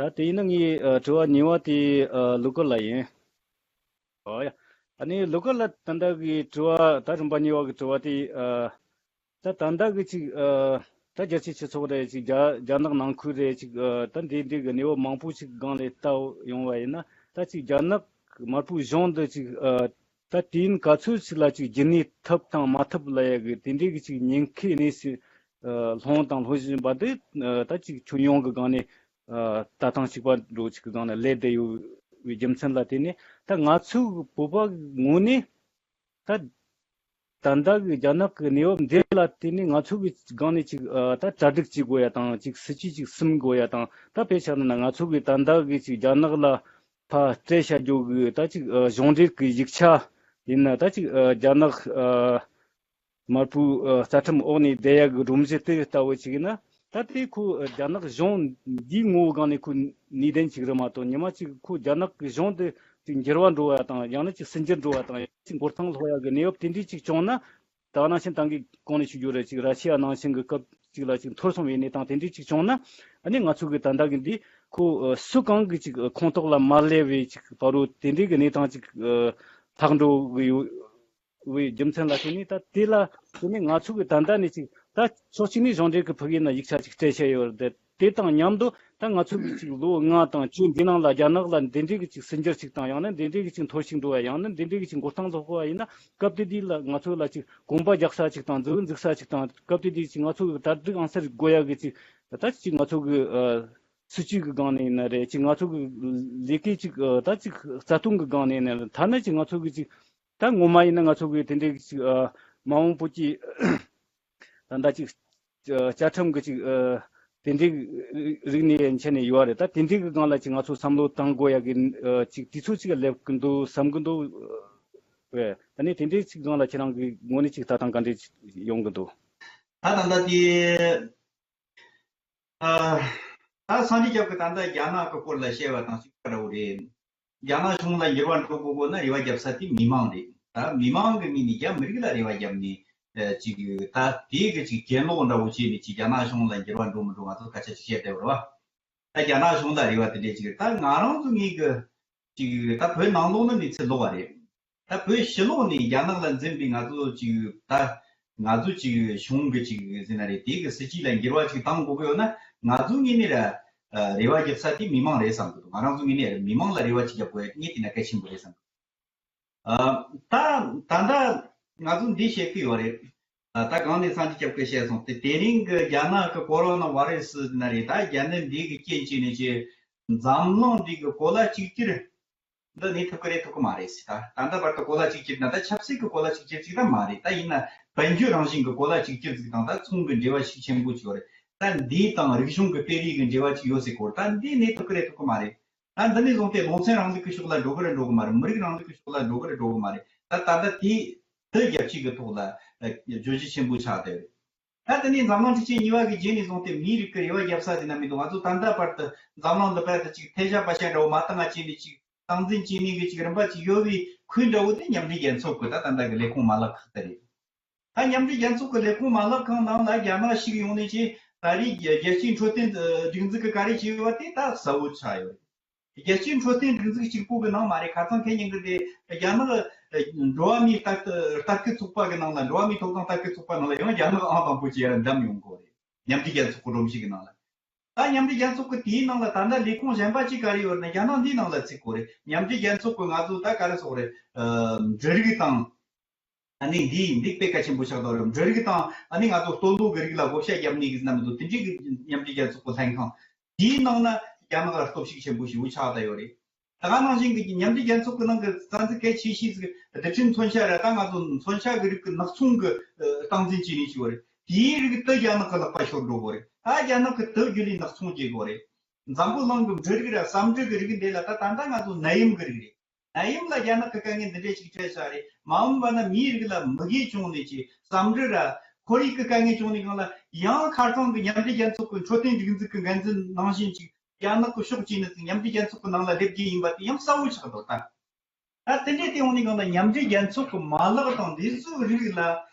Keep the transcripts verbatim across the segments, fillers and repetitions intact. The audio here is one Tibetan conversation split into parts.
ད་དེ་ཡིན་ན་ངའི་ཨ་དྲི་བ་གཉིས་པ་དེ་ཨ་ལུ་ཀར་ལ་ཡིན། ཨོ་ཡ། ཨ་ནི་ལུ་ཀར་ལ་ད་ལྟ་གི་དྲི་བ་ད་རིམ་པ་གཉིས་པ་གི་དྲི་བ་དེ་ཨ་ད་ད་ལྟ་གི་ཅིག་ཨ་ད་རྒྱལ་སྤྱིའི་སྤྱི་ཚོགས་རེད། ཅིག་རྒྱ་རྒྱ་ནག་ནང་ཁུལ་རེད། ཅིག་ཨ་ད་འདི་འདི་གི་གནས་བབ་མང་པོ་ཅིག་སྒང་ལ་ལྟ་ཡོང་བ་ཡིན་ན། ད་ཅིག་རྒྱ་ནག་དམར་པོའི་གཞུང་འདི་ཅིག་ཨ་ད་དུས་ཡུན་ག་ཚོད་ཅིག་ལ་ཅིག་རྒྱུན་གནས་ཐུབ་དང་མ་ཐུབ་ལ་ཡ་གི་དེ་འདྲའི་གི་ཅིག་ཉེན་ཁའི་གནས་སུ་ཨ་ལྷུང་དང་ལྷུང་བཞིན་པ་དེ་ཨ་ད་ཅིག་ཁྱོན་ཡོངས་ཀྱི་སྒང་ནས་ཨ་ལྟ་སྟངས་གཅིག་པ་འདྲ་ཅིག་གི་སྒང་ནས་སླེབས་བསྡད་ཡོད་པའི་རྒྱུ་མཚན་ལ་བརྟེན་ནས། ད་ང་ཚོའི་བོད་པ་གི་ངོས་ནས་ད་ད་ལྟ་གི་རྒྱ་ནག་གི་གནས་བབ་འདི་ལ་བརྟེན་ནས་ང་ཚོ་གི་སྒང་ནས་ཅིག་ཨ་ད་གྲ་སྒྲིག་བྱེད་དགོས་ཡ་དང་། ཅིག་སྲིད་ཇུས་ཅིག་བཟུང་དགོས་ཡ་དང་། ད་དཔེ་བཞག་ན་ང་ཚོ་གི་ད་ལྟ་གི་ཅིག་རྒྱ་ནག་ལ་ཕར་སྤྲད་བྱ་རྒྱུ་གི་ད་ཅིག་ཨ་གཞུང་འབྲེལ་གྱི་ཡིག་ཆ་ཡིན་ན། ད་ཅིག་ཨ་རྒྱ་ནག་ཨ་དམར་པོའི་ཨ་རྩ་ཁྲིམས་འོག་ནས་བསྡད་ཡ་གི་སྒྲོམ་གཞི་དེ་ལྟ་བུ་ཅིག་ཡིན་ན། ད་དེ་ཁོ་ཨ་རྒྱ་ནག་གཞུང་འདིའི་ངོ་བོ་སྒང་ནས་ཁོ་ནུས་ལྡན་ཅིག་རེད་མ་གཏོགས། ཉི་མ་གཅིག་ཁོ་རྒྱ་ནག་གི་གཞུང་དེ་ཅིག་འགྱུར་བ་འགྲོ་བ་དང་། ཡང་ན་ཅིག་སུན་འགྱུར་འགྲོ་བ་དང་། ཅིག་མགོ་རྟིང་སློག་ཡ་གི་གནས་བབ་དེ་འདྲ་ཅིག་བྱུང་ན། ད་ནང་བཞིན་ད་གིན་གོང་ནས་ཞུ་རྒྱུ་རེད། ཅིག་ར་ཤི་ཡ་ནང་བཞིན་གྱི་སྐབས་ཅིག་ལ་ཅིག་འཐོར་སོང་བའི་གནས་སྟངས་དེ་འདྲ་ཅིག་བྱུང་ན། ཨ་ནི་ང་ཚོ་གི་ད་ལྟ་གི་འདི་ཁོ་ཨ་སུ་གང་གི་ཅིག་ཨ་ཁོངས་གཏོགས་ལ་མ་སླེབས་པའི་ཅིག་བར་དུ་དེ་འདྲའི་གི་གནས་སྟངས་ཅིག་ཨ་ལྷག་འགྲོ་གི་ཡོད་པའི་རྒྱུ་མཚན་ལ་བརྟེན་ནས། ད་དེ་ལ་བརྟེན་ནས་ང་ཚོ་གི་ད་ལྟ་ནས་ཅིག་ད་ཕྱོགས་གཅིག་ནས་གཞུང་འབྲེལ་གི་ཕ་གིའི་ནང་ཡིག་ཆ་ཅིག་སྤྲད་བཞག་ཡོད་རེད། དེ་དང་མཉམ་དུ་ད་ང་ཚོ་གི་ཅིག་ལོ་ལྔ་དང་བཅུ་འདི་ནང་ལ་རྒྱ་ནག་ལ་འདི་འདྲའི་གི་ཅིག་སུན་འགྱུར་ཅིག་དང་། ཡང་ན་འདི་འདྲའི་གི་ཅིག་འཐོར་ཞིག་འགྲོ་བ། ཡང་ན་འདི་འདྲའི་གི་ཅིག་མགོ་རྟིང་སློག་པ་ཡིན་ན། སྐབས་དེ་དུས་ལ་ང་ཚོ་ལ་ཅིག་གོམ་པ་རྒྱག་ས་ཅིག་དང་། མཛུབ་གུ་འཛུགས་ས་ཅིག་དང་། སྐབས་དེ་དུས་ཅིག་ང་ཚོ་གི་གྲ་སྒྲིག་ཨང་གསར་དགོས་ཡ་གི་ཅིག་ད་ཅིག་ང་ཚོ་གི་ཨ་སྲིད་ཇུས་ཀྱི་སྒང་ནས་ཡིན་ན་རེད། ཅིག་ང་ཚོ་གི་ལས་ཀའི་ཅིག་ཨ་ད་ཅིག་རྩ་དོན་གྱི་སྒང་ནས་ཡིན་ན་རེད། ཐ་ན་ཅིག་ང་ཚོ་གི་ཅིག་ད་ངོ་མ་ཡིན་ན་ང་ཚོ་གི་དེ་འདྲའི་ཅིག་ཨ་མ་འོངས་པོ་ཅིག་ད་ལྟ་ཅིག་བཅའ་ཁྲིམས་ཀྱི་ཅིག་ཨ་དེ་འདྲའི་རིག་གནས་ཡན་ཆད་ནས་ཡོད་རེད། ད་དེ་འདྲའི་གི་སྒང་ལ་ཅིག་ང་ཚོ་བསམ་བློ་བཏང་དགོས་ཡ་གི་ཨ་ཅིག་དུས་ཚོད་ཅིག་སླེབས་ཀྱི་འདུག་བསམ་གྱི་འདུག་པས། ད་ནི་དེ་འདྲའི་ཅིག་སྒང་ལ་ཁྱེད་རང་གི་ངོས་ནས་ཅིག་ལྟ་སྟངས་ག་འདྲ་ཅིག་ཡོང་གི་འདུག་ད་ད་ལྟ་དེ། ཨ། ད་སངས་རྒྱས་སྐྱབས་ཀྱིས་ད་ལྟ་རྒྱ་ནག་གི་སྐོར་ལ་བཤད་པ་དང་གཅིག་པ་འདྲ་བོ་རེད། རྒྱ་ནག་གཞུང་ལ་འགྱུར་བ་འགྲོ་དགོས་དགོས་ན་རེ་བ་རྒྱབ་ས་དེ་མི་མང་རེད། ད་མི་མང་གི་ངོས་ནས་རྒྱ་མི་རིགས་ལ་རེ་བ་བརྒྱབ་ནས་ཨ་ཅིག་ད་དེ་གི་ཅིག་གྱེན་ལོག་འདྲ་བོ་བྱས་ནས་ཅིག་རྒྱ་ནག་གཞུང་ལ་འགྱུར་བ་འགྲོ་མི་འགྲོ་ང་ཚོ་སྐད་ཆ་ཅིག་བཤད་བསྡད་པ་རེད་བ། ད་རྒྱ་ནག་གཞུང་ལ་རེ་བ་དེ་འདྲས་ཅིག་རེད། ད་ང་རང་ཚོ་ངོས་ཀྱི་ཅིག་ད་བོད་ནང་ལོགས་ནས་གནས་ཚུལ་ལོགས་པ་རེད། ད་བོད་ཕྱི་ལོགས་ནས་རྒྱ་ནག་ལ་འཛིན་པའི་ང་ཚོ་ཅིག་ད་ང་ཚོ་ཅིག་གཞུང་གི་ཅིག་ཟེར་ན་རེད། དེ་གི་སྲིད་ཇུས་ལ་འགྱུར་བ་ཅིག་བཏང་དགོས་ཀྱི་ཡོད་ན། ང་ཚོ་ངོས་ནས་ར་ཨ་རེ་བ་རྒྱབ་ས་དེ་མི་མང་རེད་བསམ་གི་འདུག་ང་རང་ཚོ་ངོས་ནས་མི་མང་ལ་རེ་བ་ཅིག་རྒྱབ་དགོས་ཡ་དེ་ངས་བལྟས་ན་གལ་ཆེན་པོ་རེད་བསམ་གི་འདུག་ཨ་ད་ད་ལྟ་ང་ཚོ་འདི་བཤད་ཀྱི་ཡོད་རེད། ཨ་ད་གོང་ནས་སངས་རྒྱས་སྐྱབས་ཀྱིས་བཤད་སོང་སྟེ། དེ་རིང་གི་རྒྱ་ནག་གི་ཀོ་རོ་ན་བྷ་རེ་སི་ན་རེད། ད་རྒྱ་ནད་འདི་གི་རྐྱེན་བྱས་ནས་ཀྱི་འཛམ་གླིང་འདི་གི་གོ་ལ་གཅིག་གྱུར་འདི་གནས་ཐུབ་ཀྱི་རེད་ཐུབ་ཀྱི་མ་རེད་ཟེར། ད་ད་ལྟ་བར་དུ་གོ་ལ་གཅིག་གྱུར་ན་ད་ཆབ་སྲིད་ཀྱི་གོ་ལ་གཅིག་གྱུར་ཅིག་ད་མ་རེད། ད་ཡིན་ན་དཔལ་འབྱོར་རང་བཞིན་གྱི་གོ་ལ་གཅིག་གྱུར་ཅིག་དང་ད་ཚོང་གི་འབྲེལ་བ་ཤུགས་ཆེན་པོ་ཅིག་ཡོད་རེད། ད་འདི་དང་རིག་གཞུང་གི་སྤེལ་རེས་ཀྱི་འབྲེལ་བ་ཅིག་ཡོད་ཟེར་གོ། ད་འདི་གནས་ཐུབ་ཀྱི་རེད་ཐུབ་ཀྱི་མ་རེད། ད་འདི་ནས་བཟུང་སྟེ་ལུང་ཚན་རིང་ལུགས་ཀྱི་ཕྱོགས་ལ་འགྲོ་གི་རེད་འགྲོ་གི་མ་རེད། མི་རིགས་རིང་ལུགས་ཀྱི་ཕྱོགས་ལ་འགྲོ་གི་རེད་འགྲོ་གི་མ་རེད། ད་ད་ལྟ་དེ་དེ་རྒྱལ་སྤྱི་གི་ཐོག་ལ་བརྗོད་གཞི་ཆེན་པོ་ཆགས་བསྡད་ཡོད་རེད། ད་དེ་ནས་འཛམ་གླིང་སྤྱི་ཆིངས་གཉིས་པ་གི་རྗེས་ནས་བཟུང་སྟེ་མིའི་རིགས་ཀྱི་རེ་བ་རྒྱབ་ས་དེ་ན་མི་འདུག་ང་ཚོ་ད་ལྟ་བར་དུ་འཛམ་གླིང་འདི་བར་དུ་ཅིག་ཐལ་ཤ་པ་ཤ་འདྲ་བོ་མ་བཏང་ང་བྱས་ནས་ཅིག་སྟངས་འཛིན་བྱེད་ནུས་ཀྱི་ཅིག་རིམ་པ་ཅིག་ཡོད་པའི་ཁུལ་འདྲ་བོ་དེ་མཉམ་འབྲེལ་རྒྱལ་ཚོགས་ཀྱི་ད་ད་ལྟ་གི་ལས་ཁུངས་མ་ལག་ཁག་དེ་རེད། ད་མཉམ་འབྲེལ་རྒྱལ་ཚོགས་ཀྱི་ལས་ཁུངས་མ་ལག་ཁག་ནང་ལ་རྒྱ་ནག་ཞུགས་ཡོང་ནས་ཀྱི་ད་རེས་རྒྱལ་སྤྱིའི་འཕྲོད་བསྟེན་སྒྲིག་འཛུགས་ཀྱི་ག་རེ་བྱས་ཡོད་པ་དེ་ད་གསལ་བོ་ཆགས་ཡོད་རེད། རྒྱལ་སྤྱིའི་འཕྲོད་བསྟེན་སྒྲིག་འཛུགས་གཅིག་པུ་གི་ནང་མ་རེད། ཁ་སང་ཁེ་ཉིན་གི་དེ་རྒྱ་ནག་འགྲོ་བ་མིའི་ལྟ་ལྟ་སྐུལ་ཚོགས་པ་གི་ནང་ལ། འགྲོ་བ་མིའི་ཐོབ་ཐང་ལྟ་སྐུལ་ཚོགས་པ་ནང་ལ་ཡང་རྒྱ་ནག་ཨང་དང་པོ་བྱས་ཡར་འདེམས་ཡོང་གི་རེད། མཉམ་འབྲེལ་རྒྱལ་ཚོགས་ཀྱི་སྒྲོམ་གཞི་གི་ནང་ལ། ད་མཉམ་འབྲེལ་རྒྱལ་ཚོགས་ཀྱི་དེའི་ནང་ལ་ད་ལྟ་ལས་ཁུངས་གཞན་པ་གཅིག་ག་རེ་ཡོད་རེད་ན་རྒྱ་ནག་འདིའི་ནང་ལ་ཚུད་དགོས་རེད། མཉམ་འབྲེལ་རྒྱལ་ཚོགས་ཀྱི་ང་ཚོ་ད་ག་རེ་ཟེར་དགོས་རེད། ཨ་འབྲུ་རིགས་དང་། ཨ་ནི་འདི་འདི་དཔེ་གལ་ཆེན་པོ་ཆགས་བསྡད་རེད། འབྲུ་རིགས་དང་ཨ་ནི་ང་ཚོ་སྟོན་ལོ་གི་རིགས་ལ་བགོ་བཤའ་བརྒྱབ་ནས་གི་ཟེར་ན་མི་འདུག་དེ་འདྲའི་གི་མཉམ་འབྲེལ་རྒྱལ་ཚོགས་ཀྱི་ལྷན་ཁང་དེའི་ནང་ན་རྒྱ་ནག་ལ་སྟོབས་ཤུགས་ཆེན་པོ་ཞིག་ཆགས་བསྡད་ཡོད་རེད། ད་ག་ནང་བཞིན་གི་མཉམ་འབྲེལ་རྒྱལ་ཚོགས་ཀྱི་ནང་གི་རྩ་འཛུགས་གལ་ཆེ་ཤོས་ཟིག་རྡུལ་ཕྲན་མཚོན་ཆ་ར། ད་ང་ཚོ་མཚོན་ཆ་གི་རིགས་ཀྱི་ནག་ཚོང་གི་སྟངས་འཛིན་བྱས་ནས་བྱས་པ་རེད། དེའི་རིགས་དེ་རྒྱ་ནག་གི་ལག་པ་ཤོར་འགྲོ་གི་རེད། ད་རྒྱ་ནག་གི་དེ་བརྒྱུད་ལས་ནག་ཚོང་བྱེད་དགོས་རེད། འཛམ་བུ་གླིང་གི་འབྲུ་རིགས་ར་ཟ་འབྲུ་གི་རིགས་འདི་ལ་ད་ད་ལྟ་ང་ཚོ་ནད་ཡམས་གི་རིགས་རེད། ནད་ཡམས་ལ་རྒྱ་ནག་གི་དཀའ་ངལ་འདི་འདྲས་ཅིག་འཕྲད་ས་རེད། མ་འོངས་པ་ན་མིའི་རིགས་ལ་མུ་གེ་བྱུང་ནས་ཀྱི་ཟམ་འབྲི་ར་ཁོར་ཡུག་གི་དཀའ་ངལ་བྱུང་ནས་གང་ལ་ཡང་ཁ་རྩང་གི་མཉམ་འབྲེལ་རྒྱལ་ཚོགས་ཀྱི་འཕྲོད་བསྟེན་སྒྲིག་འཛུགས་ཀྱི་འགན་འཛིན་ནང་བཞིན་ཅིག་རྒྱ་ནག་གི་ཕྱོགས་གཅིག་ནས་མཉམ་འབྲེལ་རྒྱལ་ཚོགས་ཀྱི་ནང་ལ་སླེབས་རྒྱུ་ཡིན་པ་དེ་ཡང་གསལ་བོ་ཆགས་འདུག་ད། ད་དེ་འདྲས་དེ་འོང་ནས་གང་ལ་མཉམ་འབྲེལ་རྒྱལ་ཚོགས་ཀྱི་མ་ལག་དང་འདི་ཚོའི་རིགས་ལ་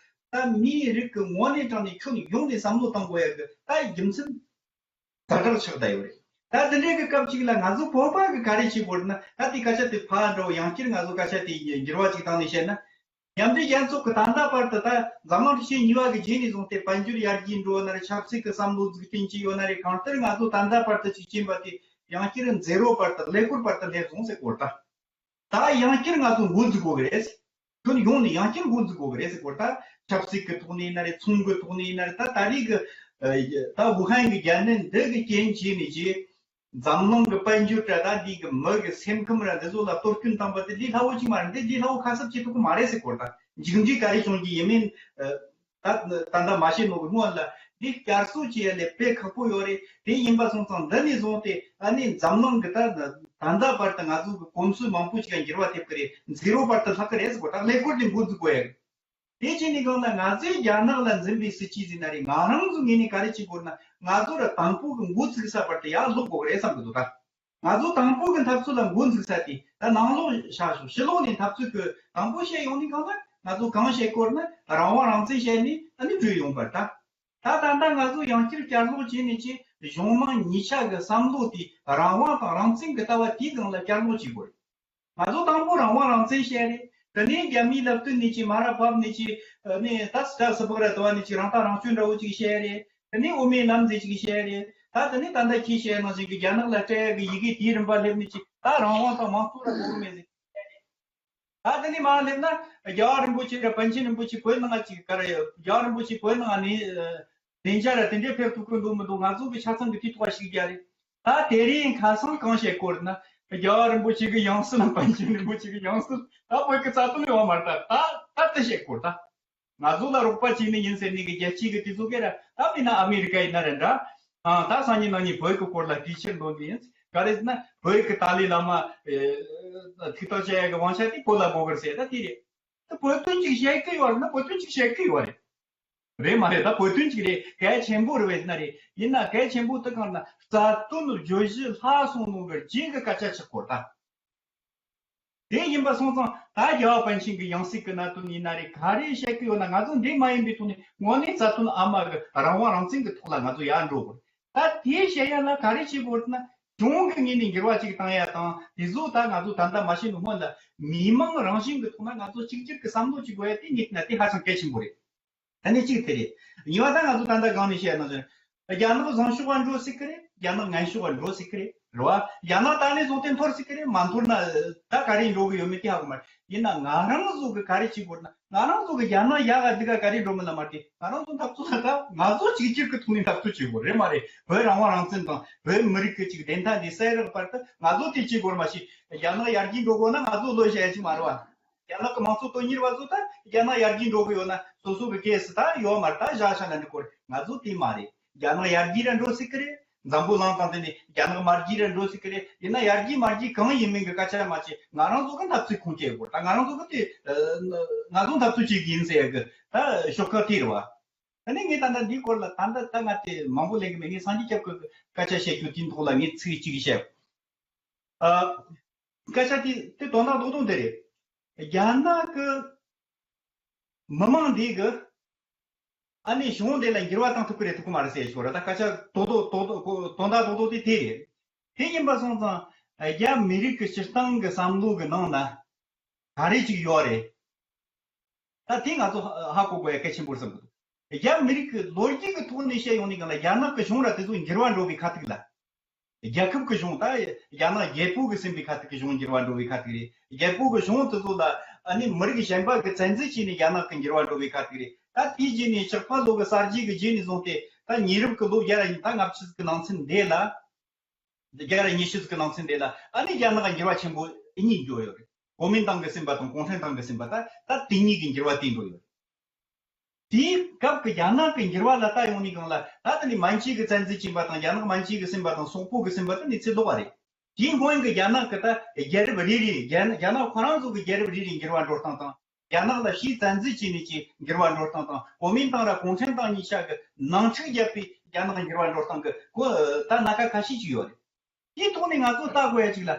ད་མིའི་རིགས་ཀྱི་ངོས་ནས་དྲངས་ནས་ཁྱོན་ཡོངས་ནས་བསམ་བློ་བཏང་དགོས་ཡ་གི་ད་རྒྱུ་མཚན་ཛ་དྲག་ཆགས་བསྡད་ཡོད་རེད། ད་དེ་འདྲའི་གི་སྐབས་ཅིག་ལ་ང་ཚོ་བོད་པ་གི་ག་རེ་བྱེད་དགོས་ན། ད་དེ་སྐད་ཆ་དེ་ཕར་འགྲོ། ཡང་བསྐྱར་ང་ཚོ་སྐད་ཆ་དེ་འགྱུར་བ་ཅིག་བཏང་ནས་བཤད་ན། མཉམ་འབྲེལ་རྒྱལ་ཚོགས་ཀྱི་ད་ལྟ་བར་དུ་ད་འཛམ་གླིང་རིག་གཞུང་གཉིས་པ་གི་རྗེས་ནས་བཟུང་སྟེ་དཔལ་འབྱོར་ཡར་རྒྱས་འགྲོ་ན་རེད། ཆབ་སྲིད་ཀྱི་བསམ་བློ་འཛུགས་སྐྲུན་བྱས་ཡོད་ན་རེད། གང་ལྟར་ང་ཚོ་ད་ལྟ་བར་དུ་ཅིག་ཕྱིན་པ་དེ་ཡང་བསྐྱར་ཛེ་རོ་བར་དུ་ཀླད་ཀོར་བར་དུ་སླེབས་སོང་ཟེར་དགོས་ད། ད་ཡང་བསྐྱར་ང་ཚོ་འགོ་འཛུགས་དགོས་ཀྱི་རེད། ཁྱོན་ཡོངས་ནས་ཡང་བསྐྱར་འགོ་འཛུགས་དགོས་ཀྱི་རེད་ཟེར་དགོས། ད་ཆབ་སྲིད་ཀྱི་ཐོག་ནས་ཡིན་ན་རེད། ཚོང་གི་ཐོག་ནས་ཡིན་ན་རེད། ད་ད་རེས་ཀྱི་ད་ཝུ་ཧན་གྱི་རྒྱལ་ནད་འདི་གི་རྐྱེན་བྱས་ནས་ཀྱི་འཛམ་གླིང་གི་དཔལ་འབྱོར་དྲ་ད་འདི་གི་མི་གི་སེམས་ཁམས་ར་འདི་ཚོ་ལ་གཏོར་སྐྱོན་བཏང་པ་དེ་ལས་སླ་བོ་ཅིག་མ་རེད། འདི་ལས་སླ་བོ་ཁ་གསབ་བྱེད་ཐུབ་ཀྱི་མ་རེད་ཟེར་དགོས། ད་མཇུག་འབྲས་ག་རེ་བྱུང་གི་ཡིན་མིན། ད་ད་ལྟ་མ་བཤད་ནོ་གི་སྔོན་ལ་འདི་བསྐྱར་གསོ་བྱེད་ཡ་ལས་དཔེ་ཁག་པོ་ཡོད་རེད། དེ་ཡིན་པ་སོང་ཙང་འདི་ནས་བཟུང་སྟེ་ཨ་ནི་འཛམ་གླིང་གི་ད་ད་ལྟ་བར་དུ་ང་ཚོ་གི་གོམས་སྲོལ་མང་པོ་ཞིག་ལ་འགྱུར་བ་ཐེབས་ཀྱི་རེད། ཛི་རོ་བར་དུ་ལྷག་གི་རེད་ཟེར་གོ། ད་ཀླད་ཀོར་དེ་འགོ་འཛུགས་དགོས་ཡ་རེད། དེ་བྱས་ནས་གང་ལ་ང་ཚོས་རྒྱ་ནག་ལ་འཛིན་པའི་སྲིད་ཇུས་ཟིན་ན་རེད། ང་རང་ཚོ་ངོས་ནས་ག་རེ་བྱེད་དགོས་ན། ང་ཚོ་ར་དང་པོ་གི་འགོ་ཚུགས་ས་བར་དུ་ཡར་ལོག་དགོས་རེད་བསམ་གི་འདུག་ད། ང་ཚོ་དང་པོ་གི་འཐབ་རྩོད་ལ་འགོ་འཛུགས་ས་དེ་ད་ནང་ལོགས་བཞག་ཤོག་ཕྱི་ལོགས་ནས་འཐབ་རྩོད་ཀྱི་དང་པོ་བཤད་ཡོང་ནས་གང་ལ་ང་ཚོ་གང་བཤད་དགོས་ན་རང་དབང་རང་བཙན་བཤད་ནས་ཨ་ནི་བྲོས་ཡོང་བར་ད། ད་ད་ལྟ་ང་ཚོ་ཡང་བསྐྱར་བསྐྱར་ལོག་བྱས་ནས་ཀྱི་གཞུང་མང་གཉིས་ཆ་གི་བསམ་བློ་དེ་རང་དབང་དང་རང་བཙན་གྱི་ལྟ་བ་དེའི་སྒང་ལ་བསྐྱར་ལོག་བྱེད་དགོས་རེད། ང་ཚོ་དང་པོ་རང་དབང་རང་བཙན་བཤད་རེད། དེ་ནས་རྒྱ་མིའི་ལབ་སྟོན་ནས་ཀྱི་མ་ར་བབས་ནས་ཀྱི་ཨ་ནི་ད་སི་ཏྲ་སི་པག་ར་དུ་བ་ནས་ཀྱི་རང་ཐག་རང་གཅོད་འདྲ་བོ་ཅིག་བཤད་རེད། དེ་ནས་དབུ་མའི་ལམ་ཟེར་ཅིག་བཤད་རེད། ད་དེ་ནས་ད་ལྟ་ཁྱེད་བཤད་ནང་བཞིན་གྱི་རྒྱ་ནག་ལ་སྤྲད་ཡ་གི་ཡི་གེ་དེའི་རིམ་པ་སླེབས་ནས་ཀྱི་ད་རང་དབང་དང་མང་གཙོ་ལ་གོ་གི་མེད་ཟེར་བཤད་རེད། ད་དེ་ནས་མར་སླེབས་ན་རྒྱལ་བ་རིན་པོ་ཆེ་ར་པཎ་ཆེན་རིན་པོ་ཆེ་བོད་ནང་ཅིག་ག་རེ་རྒྱལ་བ་རིན་པོ་ཆེ་བོད་ནང་ནས་ལན་ཆ་ར་དེ་འདྲའི་ཕེབས་ཐུབ་ཀྱི་འདུག་མི་འདུག་ང་ཚོ་གི་ཆ་ཚང་གི་དེ་ཐོག་ཞིག་རྒྱ་རེད། ད་དེ་རིང་ཁ་སང་གང་བཤད་སྐོར་ན་རྒྱལ་བ་རིན་པོ་ཆེ་གི་ཡང་སྲིད་ན་པཎ་ཆེན་རིན་པོ་ཆེ་གི་ཡང་སྲིད་ད་བོད་ཀྱི་རྩ་དོན་ཡོད་མ་རེད། ད་ད་ད་དེ་བཤད་སྐོར་ད། ང་ཚོ་ལ་རོགས་པ་བྱས་ནི་ཡིན་ཟེར་ནི་གི་རྒྱལ་སྤྱི་གི་དེ་ཚོ་གི་ར་ད་མིན་ན་ཨ་མི་རི་ཀ་ཡིན་ན་རེད་འདྲ། ཨང་ད་སང་ཉིན་གནངས་ཉིན་བོད་ཀྱི་སྐོར་ལ་གྲོས་ཆོད་འདོན་གི་ཡིན། ག་རེ་ཟེར་ན་བོད་ཀྱི་ཏཱ་ལའི་བླ་མ་ཨེ་ཐུགས་ཐག་བཅད་ཡ་གི་དབང་ཆ་དེ་བོད་ལ་དགོས་གི་རེད་ཟེར། ད་དེ་རེད། ད་བོད་དོན་ཅིག་བཤད་གི་ཡོད་རེད་ན་བོད་དོན་ཅིག་བཤད་གི་ཡོད་རེད། རེད་མ་རེད། ད་བོད་དོན་ཅིག་རེད། གལ་ཆེན་པོ་རེད་བས་ན་རེད། ཡིན་ན་གལ་ཆེན་པོ་དེ་གང་ན་རྩ་དོན་བརྗོད་གཞི་ལྷག་སོང་ནོ་གི་རྗེས་ཀྱི་སྐད་ཆ་ཆགས་སྐོར་ད། དེ་ཡིན་པ་སོང་ཙང་ད་རྒྱལ་བ་པཎ་ཆེན་གྱི་ཡང་སྲིད་ཀྱི་གནད་དོན་ཡིན་ན་རེད། ག་རེ་བཤད་ཀྱི་ཡོད་ན་ང་ཚོ་འདི་མ་ཡིན་པའི་ཐོག་ནས་དངོས་གནས་རྩ་དོན་ཨ་མ་གི་རང་དབང་རང་བཙན་གྱི་ཐོག་ལ་ང་ཚོ་ཡར་འགྲོ་དགོས། ད་དེ་བཤད་ཡ་ལ་ག་རེ་བྱེད་དགོས་ན་གཞུང་གི་ངོས་ནས་འགྱུར་བ་ཅིག་བཏང་ཡ་དང་དེ་ཚོ་ད་ང་ཚོ་ད་ལྟ་མ་བཤད་ནོ་སྔོན་ལ་མི་མང་རང་བཞིན་གྱི་ཐོག་ན་ང་ཚོ་གཅིག་གྱུར་གྱི་བསམ་བློ་ཅིག་དགོས་ཡ་དེ་ངས་བལྟས་ན་དེ་ཧ་ཅང་གལ་ཆེན་པོ་རེད། ད་ནི་གཅིག་དེ་རེད། གཉིས་པ་ད་ང་ཚོ་ད་ལྟ་སྒང་ནས་བཤད་ན་ཚོད། རྒྱ་ནག་བཟང་ཕྱོགས་ལ་འགྲོ་སྲིད་ཀྱི་རེད། རྒྱ་ནག་ངན་ཕྱོགས་ལ་འགྲོ་སྲིད་ཀྱི་རེད། རེད་བ། རྒྱ་ནག་ད་ནས་བཟུང་སྟེ་འཐོར་སྲིད་ཀྱི་རེད། མ་འཐོར་ན་ད་ག་རེ་འགྲོ་གི་ཡོད་མེད་དེ་ཧ་གོ་མ་རེད། ཡིན་ན་ང་རང་ཚོ་གི་ག་རེ་བྱེད་དགོས་ན་ང་རང་ཚོ་གི་རྒྱ་ནག་ཡག་ག་འདི་ག་ག་རེ་འགྲོ་མིན་ལ་མ་བལྟས། ང་རང་ཚོ་འཐབ་རྩོད་ལ་ད་ང་ཚོ་གཅིག་གྱུར་གྱི་ཐོག་ནས་འཐབ་རྩོད་བྱེད་དགོས་རེད་མ་རེད། བོད་རང་དབང་རང་བཙན་དང་བོད་མི་རིགས་ཀྱི་ཅིག་བདེན་མཐའ་འདི་གསལ་རག་བར་དུ་ང་ཚོ་དེ་བྱེད་དགོས་མ་གཞི་རྒྱ་ནག་ཡར་རྒྱས་འགྲོ་དགོས་ན་ང་ཚོ་བློ་བཞག་ཡ་ཅིག་མ་རེད་བ། རྒྱ་ནག་གི་མང་གཙོ་དོན་གཉེར་བ་ཚོ་ད་རྒྱ་ནག་ཡར་རྒྱས་འགྲོ་གི་ཡོད་ན་སོ་སོ་གི་གེ་སི་ད་ཡོད་མ་རེད། ད་བཞག་བཞག་ན་འགྲིག་གི་རེད། ང་ཚོ་དེ་མ་རེད། རྒྱ་ནག་ཡར་རྒྱས་ར་འགྲོ་སྲིད་གི་རེད། འཛམ་བུ་གླིང་དང་དེ་ནས་རྒྱ་ནག་མར་རྒྱས་ར་འགྲོ་སྲིད་གི་རེད། ཡིན་ན་ཡར་རྒྱས་མར་རྒྱས་གང་ཡིན་མིན་གི་སྐད་ཆ་མ་བྱེད། ང་རང་ཚོ་གི་འཐབ་རྩོད་ཁུངས་སྐྱེལ་དགོས། ད་ང་རང་ཚོ་གི་དེ་ང་ཚོ་འཐབ་རྩོད་བྱེད་གི་ཡིན་ཟེར་ཡ་གི་ད་ཤོག་ཁག་དེ་རེད་བ། ད་ནི་ངས་ད་ལྟ་འདིའི་སྐོར་ལ་ད་ལྟ་ད་ང་དེ་མང་པོ་ལེན་གི་མེད། ངས་སངས་རྒྱས་སྐྱབས་ཀྱི་སྐད་ཆ་བཤད་རྒྱུ་དེའི་ཐོག་ལ་ངས་ཚིག་གཅིག་བཤད། ཨ། སྐད་ཆ་དེ་དེ་དོན་དག་རྡོག་རྡོག་འདི་རེད། རྒྱ་ནག་གི་མི་མང་འདི་གི་ཨ་ནི་གཞུང་འདི་ལ་འགྱུར་བ་བཏང་ཐུབ་ཀྱི་རེད་ཐུབ་ཀྱི་མ་རེད་ཟེར་ཞོར་ད་སྐད་ཆ་རྡོག་རྡོག་རྡོག་རྡོག་དོན་དག་རྡོག་རྡོག་དེ་དེ་རེད། དེ་ཡིན་པ་སོང་ཙང་རྒྱ་མི་རིགས་ཀྱི་སྤྱིར་བཏང་གི་བསམ་བློ་གི་ནང་ན་ག་རེ་ཅིག་ཡོད་རེད། ད་དེ་ང་ཚོ་ཧ་ཧ་གོ་དགོས་ཡ་གལ་ཆེན་པོ་རེད་བསམ་གི་འདུག་རྒྱ་མི་རིགས་ཀྱི་ལོ་རྒྱུས་ཀྱི་ཐོག་ནས་བཤད་ཡོང་ནས་གང་ལ་རྒྱ་ནག་གི་གཞུང་ར་དེ་ཚོ་འགྱུར་བ་འགྲོ་བའི་ཁ་ཐུག་ལ། རྒྱལ་ཁབ་ཀྱི་གཞུང་ད་རྒྱ་ནག་རྒྱལ་པོ་གི་ཟིན་པའི་ཁ་ཐུག་གི་གཞུང་འགྱུར་བ་འགྲོ་བའི་ཁ་ཐུག་རེད། རྒྱལ་པོ་གི་གཞུང་དེ་ཚོ་ལ་ཨ་ནི་མི་རིགས་གཞན་པ་གི་བཙན་འཛུལ་བྱས་ནས་རྒྱ་ནག་གི་འགྱུར་བ་འགྲོ་བའི་ཁ་ཐུག་རེད། ད་དེའི་རྗེས་ནས་ལྕགས་པ་ལོ་གི་གསར་བརྗེ་གི་རྗེས་ནས་བཟུང་སྟེ་ད་ཉེ་རབས་ཀྱི་ལོ་བརྒྱ་ར་ཉི་ཤུ་རྩ་ལྔ་བཅུ་གི་ནང་ཚན་འདི་ལ། རྒྱལ་ར་ཉི་ཤུ་ཟིག་གི་ནང་ཚན་དེ་ལ་ཨ་ནི་རྒྱ་ནག་འགྱུར་བ་ཆེན་པོ་གཉིས་འགྲོ་ཡོད་རེད། གོ་མིན་ཏང་གི་ཟིན་པ་དང་གུང་ཁྲན་ཏང་གི་ཟིན་པ་ད་ད་དེ་གཉིས་ཀྱི་འགྱུར་བ་དེ་འགྲོ་ཡོད་རེད། དེའི་སྐབས་ཀྱི་རྒྱ་ནག་གི་འགྱུར་བ་ལ་ལྟ་ཡོང་ནས་གང་ལ་ད་ད་ནི་མན་ཇུ་གི་བཙན་འཛུལ་བྱས་པ་དང་རྒྱ་ནག་མན་ཇུ་གི་ཟིན་པ་དང་སོག་པོ་གི་ཟིན་པ་ད་ནི་ཚེ་ལྡོག་པ་རེད། དེའི་སྔོན་གྱི་རྒྱ་ནག་གི་ད་རྒྱལ་རབས་རེ་རེ། རྒྱ་རྒྱ་ནག་ཁོ་རང་ཚོ་གི་རྒྱལ་རབས་རེ་རེ་འགྱུར་བ་འགྲོ་སྟངས་དང་། རྒྱ་ནག་ལ་ཕྱིའི་བཙན་འཛུལ་བྱས་ནས་ཀྱི་འགྱུར་བ་འགྲོ་སྟངས་དང་། གོ་མིན་ཏང་ར་གུང་ཁྲན་ཏང་གཉིས་ཆ་གི་ནང་འཁྲུག་བརྒྱབ་པའི་རྒྱ་ནག་འགྱུར་བ་འགྲོ་སྟངས་ཀྱི་གོ་ད་སྣ་ཁ་ཁ་ཤས་ཅིག་ཡོད་རེད། དེའི་ཐོག་ནས་ང་ཚོ་ལྟ་དགོས་ཡ་ཅིག་ལ།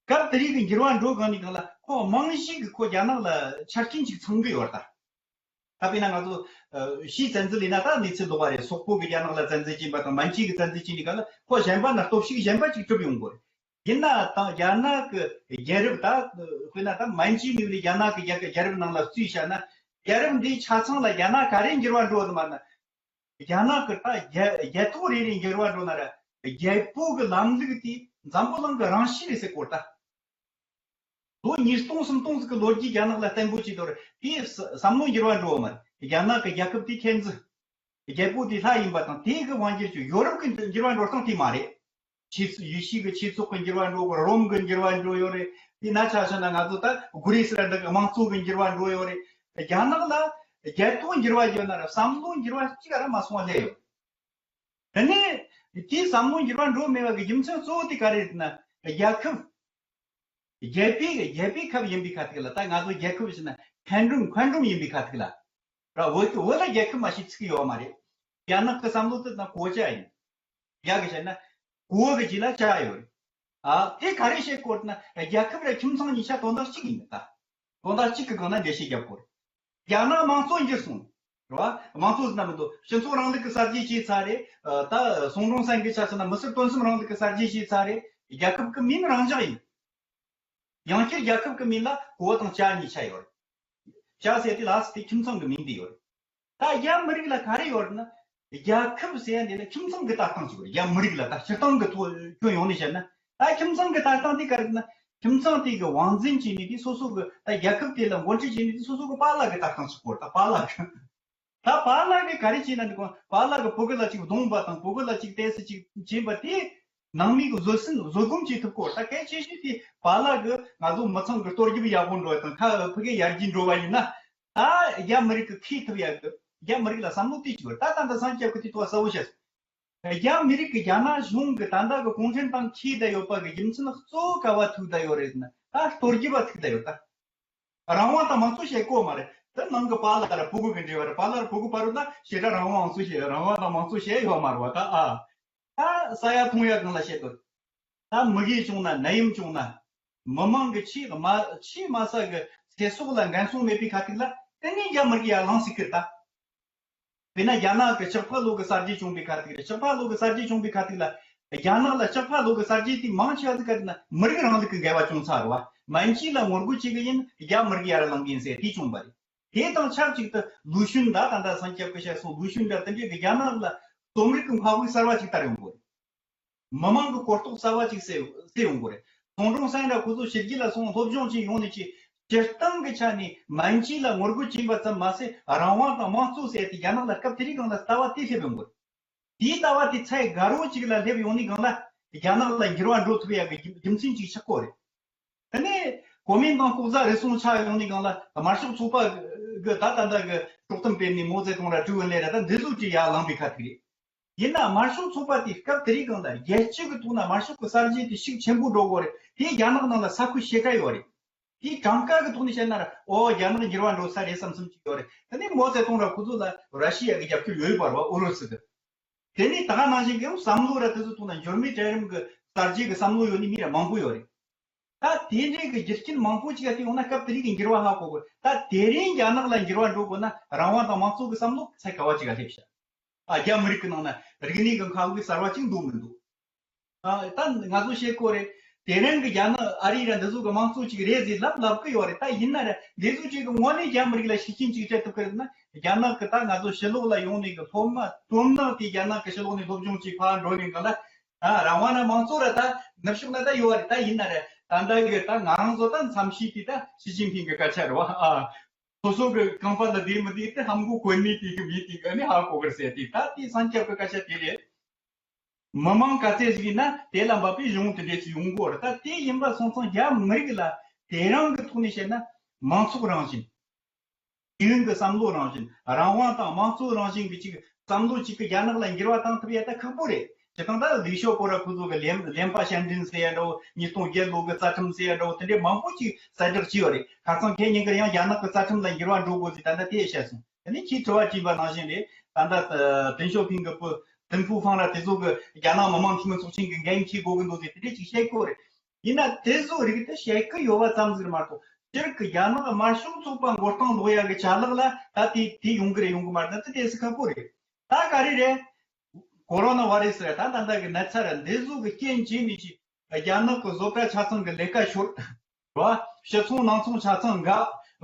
སྐབས་དེ་རིང་གི་འགྱུར་བ་འགྲོ་གང་ནས་གང་ལ་ཁོ་རྨང་གཞི་གི་ཁོ་རྒྱ་ནག་ལ་ཆ་རྐྱེན་ཅིག་ཚང་གི་ཡོད་རེད་ད། ད་དཔེར་ན་ང་ཚོ་ཨ་ཕྱིའི་བཙན་འཛུལ་ཡིན་ན་ད་གནས་ཚུལ་ལོགས་པ་རེད། སོག་པོ་གི་རྒྱ་ནག་ལ་བཙན་འཛུལ་བྱས་པ་དང་མན་ཇུའི་གི་བཙན་འཛུལ་བྱས་ནས་ག་ལ་ཁོ་གཞན་པ་ན་སྟོབས་ཤུགས་གཞན་པ་ཅིག་གྲུབ་ཡོང་གི་རེད། ཡིན་ན་ད་རྒྱ་ནག་གི་རྒྱལ་རབས་ད་དཔེར་ན་ད་མན་ཇུའི་ནས་རྒྱ་ནག་གི་རྒྱལ་རྒྱལ་རབས་ནང་ལ་བརྩིས་བྱས་ན། རྒྱལ་རབས་འདིའི་ཆ་ཚང་ལ་རྒྱ་ནག་ག་རེ་འགྱུར་བ་འགྲོ་བ་མ་ན། རྒྱ་ནག་གི་ད་རྒྱལ་རྒྱལ་ཐོག་རེ་རེ་འགྱུར་བ་འགྲོ་ན་ར། རྒྱལ་པོ་གི་ལམ་ལུགས་དེ་འཛམ་བུ་གླིང་གི་རང་བཞིན་རེད་ཟེར་གོ་ད། ལོ་ཉིས་སྟོང་སུམ་སྟོང་ཟིག་གི་ལོ་རྒྱུས་རྒྱ་ནག་ལ་བརྟན་པོ་བྱས་དོར་དེའི་བསམ་བློ་འགྱུར་བ་འགྲོ་བ་མ་རེད། རྒྱ་ནག་གི་རྒྱལ་ཁབ་དེ་མཁྱེན་རྩིས། རྒྱལ་པོ་དེ་ལྷ་ཡིན་པ་དང་དེ་གི་དབང་སྒྱུར་གྱི་ཡོ་རོབ་ཀྱི་འགྱུར་བ་འགྲོ་སྟངས་དེ་མ་རེད། ཆོས་ཡེ་ཤུ་གི་ཆོས་ཚོགས་ཀྱི་འགྱུར་བ་འགྲོ་གི། རོམ་གྱི་འགྱུར་བ་འགྲོ་ཡོད་རེད། དེ་ན་ཆ་བཞག་ན་ང་ཚོ་ད་གུ་རེ་སི་ར་འདི་གི་དམངས་གཙོ་གི་འགྱུར་བ་འགྲོ་ཡོད་རེད། རྒྱ་ནག་ལ་རྒྱལ་ཐོག་འགྱུར་བ་ཡོད་ན་ར་བསམ་བློ་འགྱུར་བ་གཅིག་ར་མ་སོང་བ་སླེབས་ཡོད། དེ་ནས་དེའི་བསམ་བློ་འགྱུར་བ་འགྲོ་མེད་པ་གི་རྒྱུ་མཚན་གཙོ་བོ་དེ་ག་རེ་རེད་ན། རྒྱལ་ཁབ། རྒྱལ་པོའི་རྒྱལ་པོའི་ཁབ་ཡིན་པའི་ཁ་ཐུག་ལ། ད་ང་ཚོ་རྒྱལ་ཁབ་ཟེར་ན་མཁན་སྒྲུང་མཁན་སྒྲུང་ཡིན་པའི་ཁ་ཐུག་ལ། ར་བོད་ཀྱི་བོད་ལ་རྒྱལ་ཁབ་མ་ཞིག་ཚིག་ཡོད་མ་རེད། རྒྱ་ནག་གི་བསམ་བློ་དེ་ན་གོ་ཆ་ཡིན། རྒྱ་གི་བཤད་ན་གོ་གི་རྗེས་ལ་ཆ་ཡོད་རེད། ཨ་དེ་ག་རེ་བཤད་དགོས་ན་རྒྱལ་ཁབ་ར་ཁྱིམ་ཚང་གཉིས་ཆ་དོན་དག་གཅིག་ཡིན་ད། དོན་དག་གཅིག་གི་སྒང་ན་འགྲེལ་བཤད་རྒྱབ་དགོས་རེད། རྒྱ་ནག་དམངས་གཙོ་འགྱུར་སོང་། རེད་བ། དམངས་གཙོ་ཟེར་ན་མི་འདུག་སྤྱི་ཚོགས་རིང་ལུགས་ཀྱི་གསར་བརྗེ་བྱས་ཚར་རེད། ཨ་ད་སུང་ཀྲུང་ཧྲན་གྱི་ཆ་བཞག་ན་མི་སེར་སྤྲོ་སེམས་རིང་ལུགས་ཀྱི་གསར་བརྗེ་བྱས་ཚར་རེད། རྒྱལ་ཁབ་ཀྱི་མིང་རང་འཇགས་ཡིན། ཡང་བསྐྱར་རྒྱལ་ཁབ་ཀྱི་མིང་ལ་གོ་བ་དང་བྱ་གཉིས་ཆ་ཡོད་རེད། བྱ་ཟེར་དེ་ལ་སི་དེ་ཁྱིམ་ཚང་གི་མིང་དེ་ཡོད་རེད། ད་རྒྱ་མི་རིགས་ལ་ག་རེ་ཡོད་རེད་ན། རྒྱལ་ཁབ་ཟེར་ཡ་འདི་ལ་ཁྱིམ་ཚང་གི་ལྟ་སྟངས་ཤིག་ཡོད་རེད། རྒྱ་མི་རིགས་ལ་ད་སྤྱིར་བཏང་གི་ཐོག་ཁྱོན་ཡོངས་ནས་བཤད་ན། ད་ཁྱིམ་ཚང་གི་ལྟ་སྟངས་དེ་ག་རེ་རེད་ན། ཁྱིམ་ཚང་དེ་གི་དབང་འཛིན་བྱས་ནས་དེ་སོ་སོ་གི་ད་རྒྱལ་ཁབ་དེ་ལ་འགོ་ཁྲིད་བྱས་ནས་དེ་སོ་སོ་གི་པཱ་ལགས་གི་ལྟ་སྟངས་ཤིག་གོ་ད་པཱ་ལགས་གི་ད་པཱ་ལགས་ཀྱིས་ག་རེ་བྱས་ན་འདི་གོ་པཱ་ལགས་ཀྱིས་ཕྲུ་གུ་ལ་ཅིག་རྡུང་པ་དང་ཕྲུ་གུ་ལ་ཅིག་ཏོག་ཙམ་ཅིག་བྱིན་པ་དེ། ནང་མི་གི་བཟོད་སྲན་བཟོད་སྒོམ་བྱེད་ཐུབ་གོ་ད་གལ་ཆེ་ཤོས་དེ་པཱ་ལགས་ཀྱིས་ང་ཚོ་མི་ཚང་གི་སྟོབས་རྒྱབ་ཡག་པོ་འགྲོ་བ་དང་ཁ་ཕྲུ་གུ་ཡར་རྒྱས་འགྲོ་བ་ཡིན་ན། ད་རྒྱ་མི་རིགས་ཀྱིས་ཁེལ་ཐུབ་ཡག་གི་རྒྱ་མི་རིགས་ལ་བསམ་བློ་དེ་ཅིག་ཡོད་ད་ད་ལྟ་སངས་རྒྱས་ཀྱིས་དེ་ཐོག་གསལ་བོ་བཤད་སོང་། རྒྱ་མི་རིགས་ཀྱིས་རྒྱ་ནག་གཞུང་གི་ད་ལྟ་གི་གུང་ཁྲན་ཏང་ཁེལ་བསྡད་ཡོད་པ་གི་རྒྱུ་མཚན་གཙོ་བོ་ག་བ་ཐུག་བསྡད་ཡོད་རེད་ན་ད་སྟོབས་རྒྱབ་པ་ཐུག་བསྡད་ཡོད་ད། རང་དབང་དང་དམངས་གཙོ་བཤད་གོ་མ་རེད། དེ་ནང་གི་པཱ་ལགས་ར་ཕྲུ་གུ་གི་འབྲེལ་བ་རེད། པཱ་ལགས་ར་ཕྲུ་གུ་བར་དུ་ན་ཞེ་དྲག་རང་དབང་དམངས་གཙོ་བཤད། རང་དབང་དང་དམངས་གཙོ་བཤད་ཡོད་མ་རེད་བ་ད་ཨ། ད་ས་ཡ་མཐོང་ཡ་གང་ལ་བཤད་དོ། ད་མུ་གེ་བྱུང་ན་ནད་ཡམས་བྱུང་ན། མི་མང་གི་ཆེས་དམའ་ཆེས་དམའ་ས་གི་ཚེ་སྲོག་ལ་འགན་སྲུང་མེད་པའི་ཁ་ཐུག་ལ་དེ་ནས་རྒྱ་མི་རིགས་ཡར་ལངས་སྲིད་ཀི་རེད་ད། དཔེར་ན་རྒྱ་ནག་གི་ལྕགས་ཕག་ལོ་གི་གསར་བརྗེ་བྱུང་བའི་ཁ་ཐུག་རེད། ལྕགས་ཕག་ལོ་གི་གསར་བརྗེ་བྱུང་བའི་ཁ་ཐུག་ལ། རྒྱ་ནག་ལ་ལྕགས་ཕག་ལོ་གི་གསར་བརྗེ་དེ་མང་ཆེ་བ་ཟིག་ག་དེ་ན་མི་རིགས་རིང་ལུགས་ཀྱི་འགལ་བ་བྱུང་ཚར་རེད་བ། མན་ཇུ་ལ་ངོ་རྒོལ་བྱེད་གི་ཡིན། རྒྱ་མི་རིགས་ཡར་ལངས་གི་ཡིན་ཟེར་དེ་བྱུང་བ་རེད། དེ་དང་ཆབས་ཅིག་ཏུ་ལུའུ་ཞུན་ད་ད་ལྟ་སངས་རྒྱས་ཀྱིས་བཤད་སོང་། ལུའུ་ཞུན་འདྲ་དེ་འདྲས་ཀྱི་རྒྱ་ནག་ལ་རྩོམ་རིག་གི་མཁའ་དབུགས་གསར་བ་ཅིག་དར་ཡོང་གི་རེད། མི་མང་གི་གོ་རྟོགས་གསར་བ་ཅིག་སད་སད་ཡོང་གི་རེད། ཁོང་ཀྲུང་ཧྲན་ར་ཁོ་ཚོ་ཕྱི་རྒྱལ་ལ་སོང་སློབ་སྦྱོང་བྱས་ཡོང་ནས་ཀྱི་སྤྱིར་བཏང་གི་ཆ་ནས་མན་ཇུ་ལ་ངོ་རྒོལ་བྱས་པ་ཙམ་མ་ཟད་རང་དབང་དང་དམངས་གཙོ་ཟེར་ཏེ་རྒྱ་ནག་ལ་སྐབས་དེ་རིང་སྒང་ལ་ལྟ་བ་དེ་སླེབས་ཡོང་གི་རེད། དེའི་ལྟ་བ་དེ་ཚད་དགའ་རོགས་ཅིག་ལ་སླེབས་ཡོང་ནས་སྒང་ལ་རྒྱ་ནག་ལ་འགྱུར་བ་འགྲོ་ཐུབ་ཡག་གི་རྒྱུ་རྒྱུ་མཚན་ཅིག་ཆགས་ཀྱི་རེད། དེ་ནས་གོ་མིན་ཏང་ལྐོག་ཟ་རུལ་སུངས་ཆགས་ཡོང་ནས་སྒང་ལ་དམར་ཤོག་ཚོགས་པ་གི་ད་ད་ལྟ་གི་དཀྲོག་གཏམ་སྤེལ་ནས་མའོ་ཙེ་ཏུང་ར་ཀྲུའུ་ཨེན་ལེ་ར་ད་འདི་ཚོ་ཅིག་ཡར་ལངས་པའི་ཁ་ཐུག་རེད། ཡིན་ན་དམར་ཤོག་ཚོགས་པ་དེ་སྐབས་དེ་རིང་སྒང་ལ་རྒྱལ་སྤྱི་གི་ཐོག་ན་དམར་ཤོག་གི་གསར་བརྗེ་དེ་ཤུགས་ཆེན་པོ་འགྲོ་གི་རེད། དེ་རྒྱ་ནག་ནང་ལ་ས་ཁུལ་ཞེ་དྲག་ཡོད་རེད། དེ་གྲངས་ཀ་གི་ཐོག་ནས་བཤད་ན་ར་ཨོ་རྒྱ་ནག་འགྱུར་བ་འགྲོ་ས་རེད་བསམ་བསམ་ཅིག་ཡོད་རེད། དེ་ནས་མའོ་ཙེ་ཏུང་ར་ཁོ་ཚོ་ལ་ར་ཤི་ཡ་གི་རྒྱབ་སྐྱོར་ཡོད་པ་རེད་བ། ཨུ་རུ་སུ་གི། དེ་ནས་ད་ག་ནང་བཞིན་གྱི་བསམ་བློ་ར་དེ་ཚོ་ཐོག་ན་འགྱུར་མེད་གྲལ་རིམ་གྱི་གསར་བརྗེ་གི་བསམ་བློ་ཡོད་ནི་མི་ར་མང་པོ་ཡོད་རེད། ད་དེ་འདྲའི་གི་རྒྱུ་རྐྱེན་མང་པོ་ཅིག་ལ་བརྟེན་ཡོང་ན་སྐབས་དེ་རིང་གི་འགྱུར་བ་ཧ་གོ་དགོས། ད་དེ་རིང་རྒྱ་ནག་ལ་འགྱུར་བ་འགྲོ་དགོས་ན་རང་དབང་དང་དམངས་གཙོ་གི་བསམ་བློ་ཚད་ག་བ་ཅིག་ལ་སླེབས་ཤག་ཨ་རྒྱ་མི་རིགས་ཀྱི་ནང་ན་རིག་གནས་ཀྱི་མཁའ་དབུགས་གསར་བ་ཅིག་འདུག་མི་འདུག་ཨ་ད་ང་ཚོ་བཤད་ཀྱི་ཡོད་རེད། དེ་རིང་གི་རྒྱ་ནག་ཨ་རི་ར་འདི་ཚོ་གི་དམངས་གཙོ་ཅིག་རེད་ཟེར་ལབ་ལབ་ཀྱི་ཡོད་རེད། ད་ཡིན་ན་ར་འདི་ཚོ་ཅིག་གི་ངོ་ནས་རྒྱ་མི་རིགས་ལ་ཤུགས་རྐྱེན་ཅིག་སྤྲད་ཐུབ་ཀྱི་རེད་ན། རྒྱ་ནག་གི་ད་ང་ཚོ་ཕྱི་ལོགས་ལ་ཡོང་ནས་གི་སློབ་མ་སྟོབས་ནག་དེ་རྒྱ་ནག་གི་ཕྱི་ལོགས་ནས་སློབ་སྦྱོང་ཅིག་ཕར་འགྲོ་ནས་ག་ལ། ཨ་རང་དབང་ན་དམངས་གཙོ་ར་ད་ནུབ་ཕྱོགས་ན་ད་ཡོད་རེད། ད་ཡིན་ན་རེད། ད་ལྟ་གི་ད་ང་རང་ཚོ་ད་མཚམས་ཤིག་དེ་ད་ཞི་ཅིན་ཕིང་གི་སྐད་ཆ་རེད་བ། ཨ་སོ་སོ་གི་རྐང་པ་ལ་བསྡད་མི་བསྡད་དེ་ཧམ་གོ་གོ་ནི་དེ་གི་མི་དེ་ག་ནི་ཧ་གོ་གི་རེད་ཟེར་དེ་ད་དེ་སངས་རྒྱས་པའི་སྐད་ཆ་དེ་རེད། མི་མང་ག་ཚད་ཞིག་ཡིན་ན་དེ་ལ་འབབ་པའི་གཞུང་དེ་འདྲས་ཞིག་ཡོང་གི་ཡོད་རེད། ད་དེ་ཡིན་པ་སོང་ཙང་རྒྱ་མི་རིགས་ལ་དེ་རིང་གི་ཐོག་ནས་བཤད་ན་མང་ཚོགས་རང་བཞིན། དུས་ཡུན་གྱི་བསམ་བློ་རང་བཞིན། རང་དབང་དང་དམངས་གཙོ་རང་བཞིན་གྱི་ཅིག་བསམ་བློ་གཅིག་གི་རྒྱ་ནག་ལ་འགྱུར་བ་བཏང་ཐུབ་ཡ་ད་ཁག་པོ་རེད། སྤྱིར་བཏང་ད་ལིག་ཞོ་པོ་ར་ཁོ་ཚོ་གི་ལེན་ལེན་པ་ཞན་ཏིན་ཟེར་ཡ་འདྲ་བོ། ཉིས་སྟོང་བརྒྱད་ལོ་གི་རྩ་ཁྲིམས་ཟེར་ཡ་འདྲ་བོ། དེ་འདྲའི་མང་པོ་ཅིག་གསལ་བསྒྲགས་བྱས་ཡོད་རེད། ཁ་སང་ཁེ་ཉིན་གི་ཡང་རྒྱ་ནག་གི་རྩ་ཁྲིམས་ལ་འགྱུར་བ་འགྲོ་དགོས་ཟེར་ད་ལྟ་དེ་བཤད་སོང་། དེ་ནས་ཁྱེད་དྲི་བ་དྲིས་པ་ནང་བཞིན་རེད། ད་ལྟ་ཏེང་ཞའོ་ཕིང་གི་བུ་ཏེང་ཧྥུའུ་ཧྥང་ར་དེ་ཚོ་གི་རྒྱ་ནག་མི་དམངས་འཐུས་མི་ཚོགས་ཆེན་གི་འགན་འཁྱེར་དགོས་གི་འདུག་ཟེར་དེ་འདྲས་ཅིག་བཤད་ཀྱི་ཡོད་རེད། ཡིན་ན་དེ་ཚོ་རིགས་དེ་བཤད་ཀྱི་ཡོད་པ་ཙམ་ཟིག་མ་གཏོགས། སྤྱིར་གི་རྒྱ་ནག་དམར་ཤོག་ཚོགས་པ་མགོ་རྟིང་སློག་ཡ་གི་ཆ་ལག་ལ་ད་དེ་དེ་ཡོང་གི་རེད་ཡོང་གི་མ་རེད་ད་དེ་དེ་སུ་ཁག་པོ་རེད། ད་ག་རེ་རེད། ཀོ་རོ་ན་བྷ་རེ་སི་རེད། ད་ད་ལྟ་གི་ན་ཚ་རེད། འདི་ཚོ་གི་རྐྱེན་བྱས་ནས་ཅི་རྒྱ་ནག་གི་བཟོ་གྲྭ་ཆ་ཚང་གི་ལས་ཀ་ཤོར་བ། ཕྱི་ཚོང་ནང་ཚོང་ཆ་ཚང་འགག་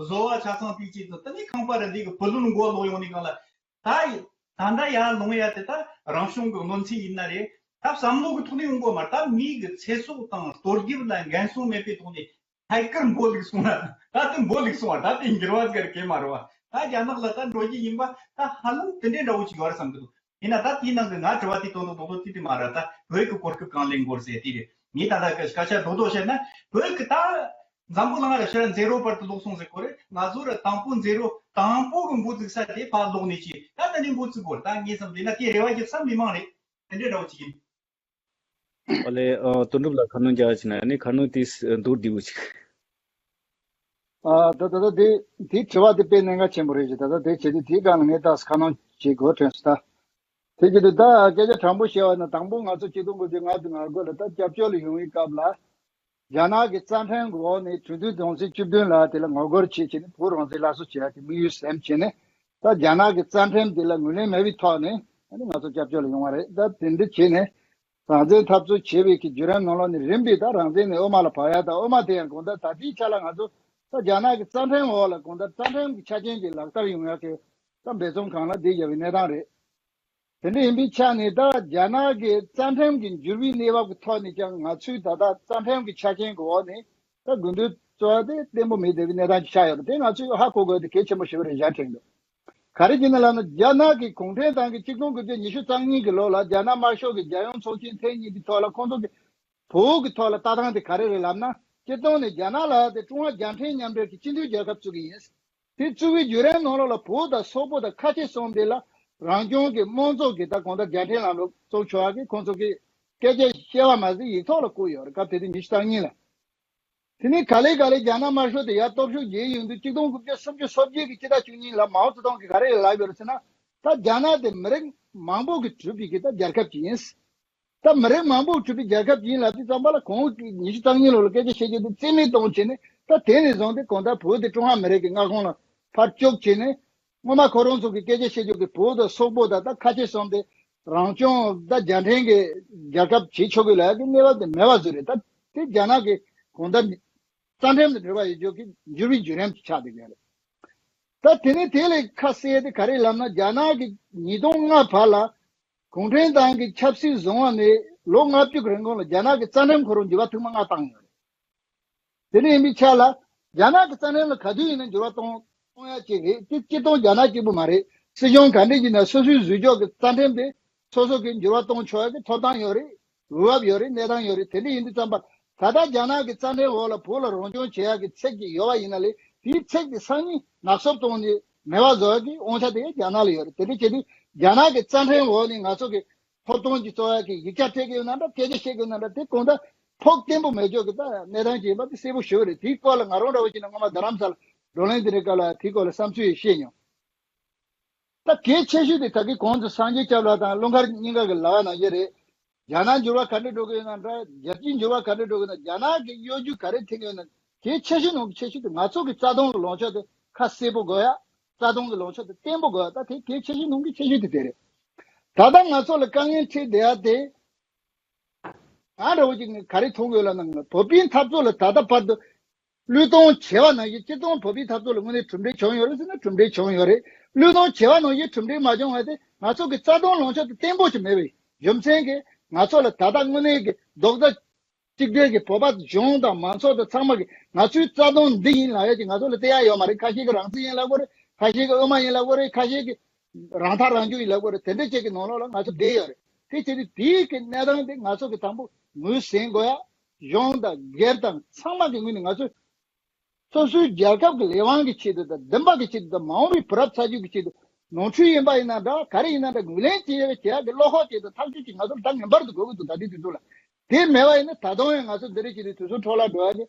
བཟོ་བ་ཆ་ཚང་དེ་ཅི་ཚོ་དེ་ནས་ཁང་པ་རེད། འདི་གི་བུ་ལོན་མགོ་ལོག་ཡོང་ནས་གང་ལ། ད་ཡི་ད་ལྟ་ཡར་ལོང་ཡ་དེ་ད་རང་བྱུང་གི་གནོད་འཚེ་ཡིན་ན་རེད། ད་བསམ་བློ་གི་ཐོག་ནས་ཡོང་དགོས་མ་རེད། ད་མི་གི་ཚེ་སྲོག་དང་སྟོབས་རྒྱབ་ལ་འགན་སྲུང་མེད་པའི་ཐོག་ནས་ཐད་ཀར་འབོ་ལུག་སོང་ན་ད་དེ་འབོ་ལུག་སོང་བ་ད་དེ་འགྱུར་བ་ཟེར་གི་མ་རེད་བ། ད་རྒྱ་ནག་ལ་ད་འགྲོ་རྒྱུ་ཡིན་པ་ད་ཧ་ལམ་དེ་འདྲའི་འདྲ་བོ་ཅིག་ཡོད་རེད་བསམ་གི་འདུག་ཡིན་ན་ད་དེའི་ནང་གི་ང་དྲི་བ་དེ་དོན་དུ་རྡོག་རྡོག་དེ་དེ་མ་རེད། ད་བོད་ཀྱི་གོ་སྐབས་གང་ལེན་དགོས་ཟེར་དེ་རེད། ངས་ད་ལྟ་སྐད་ཆ་རྡོག་རྡོག་བཤད་ན་བོད་ཀྱི་ད་འཛམ་བུ་གླིང་ར་ཕྱིར་ཛེ་རོ་བར་དུ་ལོག་སོང་ཟེར་གོ་རེད། ང་ཚོ་ར་དང་པོ་ཛེ་རོ་དང་པོ་གི་འགོ་བཙུགས་ས་དེ་ཕར་ལོག་ནས་ཅི་ད་ད་ནས་འགོ་བཙུགས་དགོས་རེད། ད་ངས་བསམ་དེ་ན་དེ་རེ་བ་རྒྱབ་ས་མི་མང་རེད། དེ་འདྲའི་འདྲ་བོ་ཅིག་ཡིན། ཨོ་ལེ། ཨ། དོན་གྲུབ་ལགས་ཁ་སྣོན་རྒྱག་ཕྱིན་ན་ཡང་ནི་ཁ་སྣོན་དེ་མདོར་བསྡུས་པོ་ཅིག་ཨ། ད་ད་ད་དེ་དེ་དྲི་བ་དེ་དཔེ་གནད་འགག་ཆེན་པོ་རེད་ཅེས། ད་ད་དེ་བྱེད་དུས་དེའི་སྒང་ལ་ངས་ད་ཁ་སྣོན་བྱེད་དགོས་དྲན་སོང་ད། དེ་བྱེད་དུས་ད་སྐད་ཆ་དྲང་པོ་བཤད་པ་ན་དང་པོ་ང་ཚོ་ཆིག་སྟོང་དགུ་བརྒྱ་ལྔ་བཅུ་ང་དགུ་ལ་ད་སྐྱབས་བཅོལ་ལ་ཡོང་བའི་སྐབས་ལ། རྒྱ་ནག་གི་རྩ་ཁྲིམས་ཀྱི་འོག་ནས་གྲོས་མཐུན་དོན་ཚན་བཅུ་བདུན་ལ་དེ་ལ་ངོ་རྒོལ་བྱེད་བྱས་ནས་བོད་རང་བཙན་སླར་གསོ་བྱེད་ཡག་གི་དམིགས་ཡུལ་ཟིན་བྱས་ནས་ད་རྒྱ་ནག་གི་རྩ་ཁྲིམས་དེ་ལ་ངོས་ལེན་མེད་པའི་ཐོག་ནས་ཨ་ནི་ང་ཚོ་སྐྱབས་བཅོལ་ལ་ཡོང་བ་རེད། ད་དེ་འདྲ་བྱས་ནས་རང་བཙན་འཐབ་རྩོད་བྱེད་པའི་གི་བརྒྱུད་རིམ་ནང་ལོགས་ནས་རིམ་པས་ད་རང་བཙན་ནས་དབུ་མ་ལ་བབས་ཡག་ད་དབུ་མ་དེ་ཡང་གང་ལྟར་ད་ལྟའི་ཆ་ལ་ང་ཚོ་ད་རྒྱ་ནག་གི་རྩ་ཁྲིམས་འོག་ལ་གང་ལྟར་རྩ་ཁྲིམས་ཀྱི་ཆ་རྐྱེན་གྱི་ལག་བསྟར་ཡོང་ཡག་གི་ད་འབད་བརྩོན་གང་ལ་བསྡད་ཡོད་པའི་གནས་སྟངས་རེད། དེ་འདྲ་ཡིན་པའི་ཆ་ནས་ད་རྒྱ་ནག་གི་རྩ་ཁྲིམས་ཀྱི་འགྱུར་བའི་གནས་བབ་ཀྱི་ཐོག་ནས་ཀྱང་ང་ཚོའི་ད་ལྟ་རྩ་ཁྲིམས་ཀྱི་ཆ་རྐྱེན་གྱི་འོག་ནས་ད་དགོས་འདུན་རྩ་བ་དེ་བརྟན་པོ་མེད་བསྡད་པའི་གནས་སྟངས་ཅིག་ཆགས་ཡོད་པ་དེ་ང་ཚོས་ཧ་གོ་དགོས་དེ་གལ་ཆེན་པོ་ཞེ་པོ་རེད་བཞག་དྲན་འདུག་ག་རེ་བྱས་ན་ལབ་ན་རྒྱ་ནག་གི་གུང་ཁྲན་ཏང་གིས་ཆིག་སྟོང་དགུ་བརྒྱ་ཉི་ཤུ་རྩ་གཉིས་ཀྱི་ལོ་ལ་རྒྱ་ནག་དམར་ཤོག་གི་རྒྱལ་ཡོངས་ཚོགས་ཆེན་ཐེངས་གཉིས་ཀྱི་ཐོག་ལ་ཁོང་ཚོ་གི་བོད་ཀྱི་ཐོག་ལ་ལྟ་སྟངས་དེ་ག་རེ་རེད་ལབ་ན་སྤྱིར་བཏང་ནས་རྒྱ་ནག་ལ་དེ་ཀྲུང་ཧྭ་རྒྱལ་ཕྲན་མཉམ་འབྲེལ་གྱི་སྤྱི་མཐུན་རྒྱལ་ཁབ་བཙུགས་ཀྱི་ཡིན། དེ་བཙུགས་པའི་བརྒྱུད་རིམ་ནང་ལོགས་ལ་བོད་དང་སོག་པོ་དང་ཁ་ཆེ་གསུམ་དེ་ལ་རང་སྐྱོང་གི་དམངས་གཙོ་གི་ད་གང་ལྟར་རྒྱལ་ཕྲན་ལམ་ལུགས་བཙུགས་ཆོག་ཡག་གི་ཁོང་ཚོ་གི་སྐད་ཆ་བཤད་པ་མ་ཟད་ཡིག་ཐོག་ལ་བཀོད་ཡོད་རེད། སྐབས་དེ་དུས་ཉི་ཤུ་རྩ་གཉིས་ལ། དེ་ནས་ག་ལེ་ག་ལེ་རྒྱ་ནག་དམར་ཤོག་དེ་ཡར་སྟོབས་ཤུགས་རྒྱས་ཡོང་དུས་གཅིག་སྟོང་དགུ་བརྒྱ་སུམ་ཅུ་སོ་བརྒྱད་ཀྱི་ཕྱི་ཟླ་བཅུ་གཉིས་ལ་མའོ་ཙེ་ཏུང་གིས་ག་རེ་ལབ་ཡོད་རེད་ཟེར་ན། ད་རྒྱ་ནག་དེ་མི་རིགས་མང་པོ་གིས་གྲུབ་པའི་གི་ད་རྒྱལ་ཁབ་ཅིག་ཡིན། ད་མི་རིགས་མང་པོ་གྲུབ་པའི་རྒྱལ་ཁབ་ཅིག་ཡིན་ལབ་དུས་ཙམ་པ་ལ་ཁོང་གིས་ཉི་ཤུ་རྩ་གཉིས་ལོ་ལ་སྐད་ཆ་བཤད་རྒྱུ་དེ་རྩིས་མེད་གཏོང་བྱས་ནས་ད་དེ་ནས་བཟུང་སྟེ་གང་ལྟར་བོད་དེ་ཀྲུང་ཧྭ་མི་རིགས་ཀྱི་མངའ་ཁོངས་ལ་ཕར་བཅུག་བྱས་ནས་སྔོན་མ་ཁོ་རང་ཚོ་གི་སྐད་ཆ་བཤད་རྒྱུ་གི་བོད་དང་སོག་པོ་དང་ད་ཁ་ཆེ་གསུམ་དེ་རང་སྐྱོང་ད་རྒྱལ་ཕྲན་གྱི་རྒྱལ་ཁབ་བྱེད་ཆོག་གི་ལབ་ཡག་གི་གནས་བབ་དེ་མེད་པ་བཟོས་རེད། ད་དེ་རྒྱ་ནག་གི་གང་ལྟར་རྩ་ཁྲིམས་དང་འབྲེལ་བ་ཡོད་རྒྱུ་གི་འགྱུར་བའི་བརྒྱུད་རིམ་ཅིག་ཆགས་བསྡད་ཀྱི་རེད། ད་དེ་ནས་དེ་ལས་ཁ་གསལ་དེ་ག་རེ་ལབ་ན་རྒྱ་ནག་གི་ཉིས་སྟོང་ལྔ་བར་ལ་གུང་ཁྲན་ཏང་གི་ཆབ་སྲིད་བཟུང་བ་ནས་ལོ་ལྔ་བཅུ་གི་རིང་གོང་ལ་རྒྱ་ནག་གི་རྩ་ཁྲིམས་ཁོ་རང་འགྱུར་བ་ཐེངས་མ་ལྔ་བཏང་ཡོད་རེད། དེ་འདྲ་ཡིན་པའི་ཆ་ལ་རྒྱ་ནག་གི་རྩ་ཁྲིམས་ལ་ག་དུས་ཡིན་ན་འགྱུར་བ་གཏོང་གཏོང་ཡ་གཅིག་རེད། དེ་སྤྱིར་བཏང་རྒྱ་ནག་གཅིག་པུ་མ་རེད། སྲིད་གཞུང་ག་འདྲ་ཡིན་ན་སོ་སོའི་ཟུར་འཇོག་གི་རྩ་ཁྲིམས་དེ་སོ་སོ་གི་འགྱུར་བ་གཏོང་ཆོག་ཡ་གི་ཐོབ་ཐང་ཡོད་རེད། འོས་བབ་ཡོད་རེད། གནས་སྟངས་ཡོད་རེད། དེ་འདྲ་ཡིན་དུས་ཙམ་པ་ད་ལྟ་རྒྱ་ནག་གི་རྩ་ཁྲིམས་འོག་ལ་བོད་ལ་རང་སྐྱོང་བྱེད་ཡག་གི་ཚིག་ཅིག་ཡོད་པ་ཡིན་ན་ལས་དེའི་ཚིག་དེ་སང་ཉིན་ནག་སུབ་གཏོང་ནས་མེད་པ་བཟོ་ཡག་གི་དབང་ཆ་དེ་རྒྱ་ནག་ལ་ཡོད་རེད། དེ་འདྲ་བྱེད་དུས་རྒྱ་ནག་གི་རྩ་ཁྲིམས་འོག་ནས་ང་ཚོ་གི་ཐོབ་ཐང་ཅིག་རྩོད་ཡག་གི་ཡིག་ཆ་སྤྲད་ཀྱི་ཡོད་ན་འདྲ། སྐད་ཆ་བཤད་ཀྱི་ཡོད་ན་འདྲ། དེ་གང་ལྟར་ཕོགས་བརྟན་པོ་མེད་ཆོག་གི་ད་གནས་སྟངས་ཅིག་ཡིན་པ་དེ་གསལ་པོ་ཞེ་པོ་རེད། དེའི་སྐོར་ལ་ང་རང་འདྲ་བོ་ཅིག་ན་སྔོན་མ་རྡ་རམ་ས་ལ་བགྲོ་གླེང་དེ་འདྲའི་སྐབས་ལ་དེའི་སྐོར་ལ་བསམ་ཚུལ་ཡང་བཤད་མྱོང་། ད་གལ་ཆེ་ཤོས་དེ་ད་གིན་གོང་དུ་སངས་རྒྱས་སྐྱབས་ལགས་དང་ཀླུ་མཁར་རྙིང་ག་གིས་ལབ་པ་ནང་བཞིན་རེད། རྒྱ་ནག་འགྱུར་བ་ག་འདྲ་འགྲོ་གི་ཡོད་ན་འདྲ། རྒྱལ་སྤྱིའི་འགྱུར་བ་ག་འདྲ་འགྲོ་གི་ཡོད་ན་རྒྱ་ནག་གི་གཡོ་སྒྱུ་ག་རེ་འཐེན་གི་ཡོད་ན་གལ་ཆེ་ཤོས་ནང་གི་ཆེ་ཤོས་དེ་ང་ཚོ་གི་རྩ་དོན་གི་ལངས་ཕྱོགས་དེ་ཁ་གསལ་པོ་དགོས་ཡ། རྩ་དོན་གི་ལངས་ཕྱོགས་དེ་བརྟན་པོ་དགོས་ཡ། ད་དེ་གལ་ཆེ་ཤོས་ནང་གི་ཆེ་ཤོས་དེ་དེ་རེད། ད་ལྟ་ང་ཚོ་ལ་དཀའ་ངལ་འཕྲད་བསྡད་ཡ་དེ། ང་འདྲ་བོ་ཅིག་ནས་ག་རེ་མཐོང་གི་ཡོད་ལབ་ན་བོད་པའི་འཐབ་རྩོད་ལ་ད་ལྟ་བར་དུ་བློས་གཏོང་བྱས་པ་ནང་བཞིན་སྤྱིར་བཏང་བོད་པའི་འཐབ་རྩོད་ལ་དངོས་གནས་གྲུབ་འབྲས་བྱུང་ཡོད་རེད་ཟེར་ན་གྲུབ་འབྲས་བྱུང་ཡོད་རེད། བློས་གཏོང་བྱས་པ་ནང་བཞིན་གྲུབ་འབྲས་མ་བྱུང་བ་དེ་ང་ཚོ་གི་རྩ་དོན་ལངས་ཕྱོགས་དེ་བརྟན་པོ་ཞིག་མེད་པའི་རྒྱུ་མཚན་གྱིས་ང་ཚོ་ལ་ད་ལྟ་དངོས་གནས་ཀྱི་རྡོག་རྩ་གཅིག་སྒྲིལ་གྱི་བོད་པ་གཞུང་དང་མང་ཚོགས་དང་ཚང་མ་གིས་ང་ཚོའི་རྩ་དོན་འདི་ཡིན་ལབ་ཡ་ཅིག་ང་ཚོ་ལ་སྟེར་ཡ་ཡོད་མ་རེད། ཁ་ཤས་ཀྱིས་རང་བཙན་ཡིན་ལབ་ཀྱི་རེད། ཁ་ཤས་ཀྱིས་དབུ་མ་ཡིན་ལབ་ཀྱི་རེད། ཁ་ཤས་ཀྱིས་རང་ཐག་རང་གཅོད་ཡིན་ལབ་ཀྱི་རེད། དེ་འདྲ་ཅིག་གི་ནང་ལོགས་ལ་ང་ཚོ་བསྡད་ཡོད་རེད། དེ་བྱས་ཏེ་དེའི་གི་གནས་སྟངས་དེ་ང་ཚོ་གི་དང་པོ་ངོས་ཟིན་དགོས་ཡ། གཞུང་དང་སྒེར་དང་ཚང་མ་གི་ངོས་ནས་ང་ཚོས་སོ་སོའི་རྒྱལ་ཁབ་ཀྱི་ལས་དབང་གི་ཆེད་དུ་དང་བདེན་པ་གི་ཆེད་དུ་དང་མ་འོངས་པའི་བུ་རབས་ཚ་རྒྱུད་ཀྱི་ཆེད་དུ་ ནོར་འཁྲུལ་ཡིན་པ་ཡིན་ན་འདྲ། ག་རེ་ཡིན་ན་འདྲ། ངོས་ལེན་བྱེད་ཡ་བྱེད་ཡ་གི་བློ་ཁོག་ཅིག་དང་ཐག་གཅོད་ཅིག་ང་ཚོར་ད་ངེས་པར་དུ་དགོས་ཀྱི་འདུག་ད་ལྟའི་དུས་ཚོད་ལ། དེ་མེད་པ་ཡིན་ན་ད་དུང་ཡང་ང་ཚོ་འདི་རིགས་ཀྱི་དུས་ཚོད་འཕྲོ་བརླག་འགྲོ་ཡ་གི་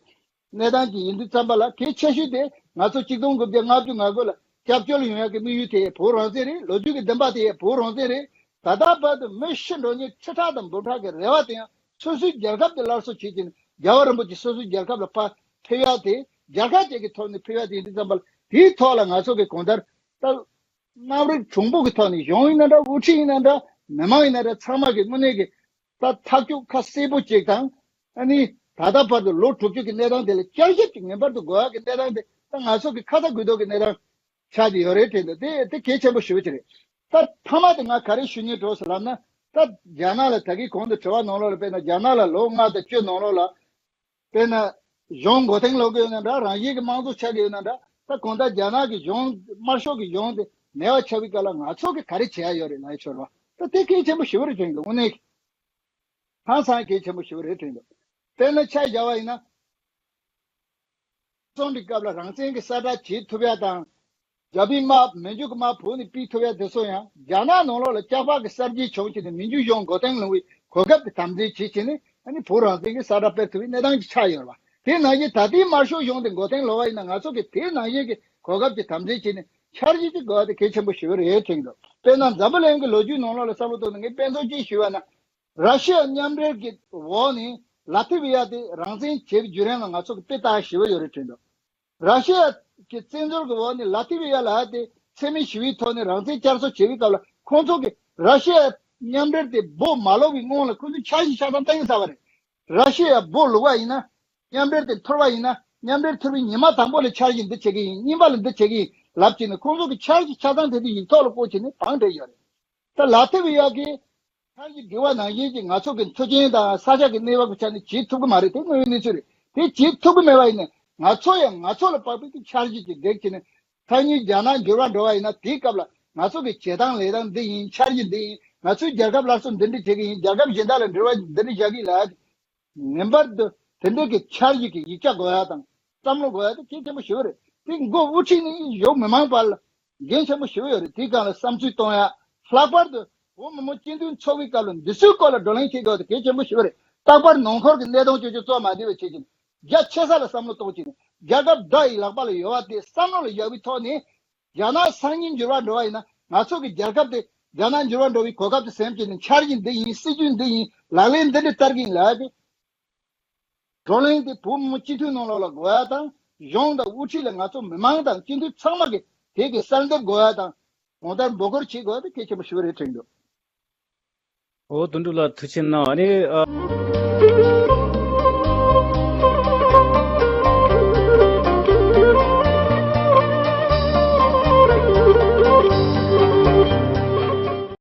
གནས་སྟངས་ཅིག་ཡིན་དུས་ཙམ་པ་ལ། གལ་ཆེ་ཤོས་དེ་ང་ཚོ་ཆིག་སྟོང་དགུ་བརྒྱ་ལྔ་བཅུ་ང་དགུ་ལ་སྐྱབས་བཅོལ་ཡོང་ཡ་གི་དམིགས་ཡུལ་དེ་བོད་རང་བཙན་རེད། ལོ་རྒྱུས་ཀྱི་འདུན་པ་དེ་བོད་རང་བཙན་རེད། ད་ལྟ་བར་དུ་མི་ཤི་འགྲོ་མཁན་ཁྲི་ཕྲག་དང་འབུམ་ཕྲག་གི་རེ་བ་དེ་ཡང་སོ་སོའི་རྒྱལ་ཁབ་དེ་སླར་གསོ་བྱེད་ཀྱིན། རྒྱལ་བ་རིན་པོ་ཆེ་སོ་སོའི་རྒྱལ་ཁབ་ལ་ཕར་ཕེབས་ཡ་དེ་རྒྱལ་ཁབ་ཅིག་གི་ཐོག་ནས་ཕེབས་ཡ་དེ་ཡིན་དུས་ཙམ་པ་ལ། དེའི་ཐོག་ལ་ང་ཚོ་གི་གང་ལྟར་ད་རྣམ་རིག་གྲུང་པོ་གི་ཐོག་ནས་གཞུང་ཡིན་ན་འདྲ། དབུ་ཁྲིད་ཡིན་ན་འདྲ། མི་མང་ཡིན་ན་འདྲ། ཚང་མ་གི་དངོས་གནས་ཀྱི་ད་ཐག་གཅོད་ཁ་གསལ་པོ་ཅིག་དང་། ཨ་ནི་ད་ལྟ་བར་དུ་ལོ་དྲུག་ཅུ་གི་གནས་སྟངས་དེ་ལ་བསྐྱར་ཞིབ་ཅིག་ངེས་པར་དུ་དགོས་ཡ་གི་གནས་སྟངས་དེ་ད་ང་ཚོ་གི་ཁ་ཚ་དགོས་གཏུགས་ཀྱི་གནས་སྟངས་ཆགས་ཀྱི་ཡོད་རེད་དྲན་འདུག་དེ་དེ་གལ་ཆེན་པོ་ཞེ་པོ་ཅིག་རེད། ད་མཐའ་མ་དེ་ང་ག་རེ་ཞུ་སྙིང་བྲོ་སོང་ལབ་ན། ད་རྒྱ་ནག་ལ་ད་གིན་གོང་དུ་དྲི་བ་ནང་ལོགས་ལ། དཔེར་ན་རྒྱ་ནག་ལ་ལོ་ལྔ་དང་བཅུ་ནང་ལོགས་ལ། དཔེར་ན་གཞུང་མགོ་རྟིང་སློག་གི་ཡོད་ན་འདྲ། རང་བཞིན་གྱི་དམངས་གཙོ་ཆགས་ཀྱི་ཡོད་ན་འདྲ། ད་གང་ལྟར་རྒྱ་ནག་གི་གཞུང་། དམར་ཤོག་གི་གཞུང་དེ་མེད་པ་ཆགས་པའི་སྐབས་ལ་ང་ཚོ་གིས་ག་རེ་བྱེད་ཡ་ཡོད་རེད་ལབ་ཡ་ཤོར་བ། ད་དེ་གལ་ཆེན་པོ་ཞེ་པོ་རེད་དྲན་འདུག་དངོས་གནས་ཀྱི་ཧང་སང་གལ་ཆེན་པོ་ཞེ་པོ་རེད་དྲན་འདུག་དཔེར་ན་ཆ་བཞག་པ་ཡིན་ན། སོང་གི་སྐབས་ལ་རང་བཙན་གྱི་གསལ་བསྒྲགས་བྱེད་ཐུབ་ཡ་དང་། རྒྱ་མིའི་དམག་མི་འཇུག་གི་དམག་བོད་ནས་ཕུད་ཐུབ་ཡ་དེ་ཚོ་ཡང་རྒྱ་ནག་ནང་ལོགས་ལ་སྐྱག་པ་གི་གསར་བརྗེ་བྱུང་བྱས་ནས་མི་འཇུག་གཞུང་མགོ་རྟིང་སློག་པའི་གོ་སྐབས་དེ་དམ་འཛིན་བྱེད་བྱས་ནས། ཨ་ནི་བོད་རང་བཙན་གྱི་གསལ་བསྒྲགས་སྤེལ་ཐུབ་པའི་གནས་སྟངས་ཅིག་ཆགས་ཡོད་རེད་བ། དེ་ནང་བཞིན་ད་ལྟའི་དམར་ཤོག་གཞུང་དེ་མགོ་རྟིང་སློག་པ་ཡིན་ན། ང་ཚོ་གིས་དེ་ནང་བཞིན་གྱི་གོ་སྐབས་ཅིག་དམ་འཛིན་བྱས་ནས་འཆར་གཞི་ཅིག་དགོས་པ་དེ་གལ་ཆེན་པོ་ཞེ་པོ་རེད་དྲན་འདུག་དཔེར་ན་འཛམ་བུ་གླིང་གི་ལོ་རྒྱུས་ནང་ལོགས་ལ་བསམ་བློ་བཏང་ནས་ངས་དཔེ་མཚོན་ཅིག་ཞུས་པ་ན། ར་ཤི་ཡ་མཉམ་འབྲེལ་གྱི་འོག་ནས་ལ་ཐི་བི་ཡ་དེ་རང་བཙན་བྱེད་པའི་བརྒྱུད་རིམ་ལ་ང་ཚོ་གི་དཔེ་ལྟ་ཞེ་པོ་ཡོད་རེད་དྲན་འདུག་ར་ཤི་ཡ་གི་བཙན་འཛུལ་གྱི་འོག་ནས་ལ་ཐི་བི་ཡ་ལ་དེ་འཚེ་མེད་ཞི་བའི་ཐོག་ནས་རང་བཙན་བསྐྱར་གསོ་བྱེད་པའི་སྐབས་ལ། ཁོང་ཚོ་གིས་ར་ཤི་ཡ་མཉམ་འབྲེལ་དེ་སྦོ་མ་ལོག་པའི་སྔོན་ལ་ཁོང་ཚོས་འཆར་གཞི་ཆ་ཚང་བཏིང་ཚར་བ་རེད། ར་ཤི་ཡ་སྦོ་ལོག་པ་ཡིན་ན། མཉམ་འབྲེལ་དེ་འཐོར་བ་ཡིན་ན། མཉམ་འབྲེལ་འཐོར་བའི་ཉི་མ་དང་པོ་ལ་འཆར་གཞི་འདི་བྱེད་ཀྱི་ཡིན། གཉིས་པ་ལ་འདི་བྱེད་ཀྱི་ཡིན་ལབ་བྱས་ནས། ཁོང་ཚོ་གིས་འཆར་གཞི་ཆ་ཚང་དེ་ཚོ་ཡིག་ཐོག་ལ་བཀོད་བྱས་ནས་བང་བསྒྲིགས་ཡོད་རེད། ད་ལ་ཐི་བི་ཡ་གིས་འཆར་གཞི་བསྒྲིགས་པ་ནང་བཞིན་གྱི་ང་ཚོ་གི་མཐུན་རྐྱེན་དང་ས་ཆ་གི་གནས་བབ་ཀྱི་ཆ་ནས་བྱེད་ཐུབ་ཀྱི་མ་རེད། དེ་དངོས་ཡོད་གནས་ཚུལ་རེད། དེ་བྱེད་ཐུབ་ཀྱི་མེད་པ་ཡིན་ན། ང་ཚོ་ཡང་ང་ཚོ་ལ་དཔག་པའི་འཆར་གཞི་ཅིག་བསྒྲིགས་བྱས་ནས། ཐ་སྙད་རྒྱ་ནག་འགྱུར་བ་འགྲོ་བ་ཡིན་ན། དེའི་སྐབས་ལ་ང་ཚོ་གི་བྱེད་སྟངས་ལས་སྟངས་འདི་ཡིན། འཆར་གཞི་འདི་ཡིན། ང་ཚོའི་རྒྱལ་ཁབ་སླར་གསོ་འདི་འདྲ་བྱེད་ཀྱི་ཡིན། རྒྱལ་ཁབ་གཞན་དག་ལ་འབྲེལ་བ་འདི་འདྲ་བཞག་གི་ཡིན་ལབ། ངེས་པར་དུ་དེ་འདྲའི་གི་འཆར་གཞི་གི་ཡིག་ཆ་དགོས་ཡ་དང་བསམ་བློ་དགོས་ཡ་དེ་གལ་ཆེན་པོ་ཞེ་པོ་རེད། དེ་མགོ་དབུ་ཁྲིད་ནས་གཞུང་མི་མང་བར་ལ་འགན་ཆེན་པོ་ཞེ་པོ་ཡོད་རེད། དེའི་སྒང་ལ་བསམ་ཚུལ་གཏོང་ཡ། ལྷག་པར་དུ་བོད་མི་མང་སྤྱི་འཐུས་ཚོགས་པའི་སྐབས་ལ་འདི་ཚོའི་སྐོར་ལ་བགྲོ་གླེང་བྱེད་དགོས་དེ་གལ་ཆེན་པོ་ཞེ་པོ་རེད། རྟག་པར་ནང་ཁུལ་གྱི་གནས་སྟངས་ཅོ་ཅོ་ཚོ་མ་བསྡད་པ་བྱེད་ཀྱི་རྒྱ་ཆེ་ས་ལ་བསམ་བློ་གཏོང་བྱེད་ནས། རྒྱལ་ཁབ་བདག་གི་ལག་པ་ལ་ཡོད་པ་དེ་བསམ་བློ་ལ་བཞག་པའི་ཐོག་ནས། རྒྱ་ནག་སང་ཉིན་འགྱུར་བ་འགྲོ་བ་ཡིན་ན། ང་ཚོ་གི་རྒྱལ་ཁབ་དེ་རྒྱ་ནག་འགྱུར་བ་འགྲོ་བའི་གོ་སྐབས་དེ་ཟིན་བྱས་ནས། འཆར་གཞི་འདི་ཡིན། སྲིད་ཇུས་འདི་ཡིན། ལག་ལེན་འདི་འདྲ་བསྟར་གྱི་ཡིན་ལབ་ཡ་དེ། བགྲོ་གླེང་དེ་བོད་མི་མང་སྤྱི་འཐུས་ནང་ལོགས་ལ་དགོས་ཡ་དང་། གཞུང་དང་དབུ་ཁྲིད་ལ་ང་ཚོ་མི་མང་དང་སྤྱི་འཐུས་ཚང་མ་གིས་དེ་གི་གསལ་འདེབས་དགོས་ཡ་དང་། གང་ལྟར་འབོད་སྐུལ་བྱེད་དགོས་ཡ་དེ་གལ་ཆེན་པོ་ཞེ་པོ་རེད་དྲན་འདུག་འོ། དོན་གྲུབ་ལགས་ཐུགས་རྗེ་གནང་། ཨ་ནི་ཨ།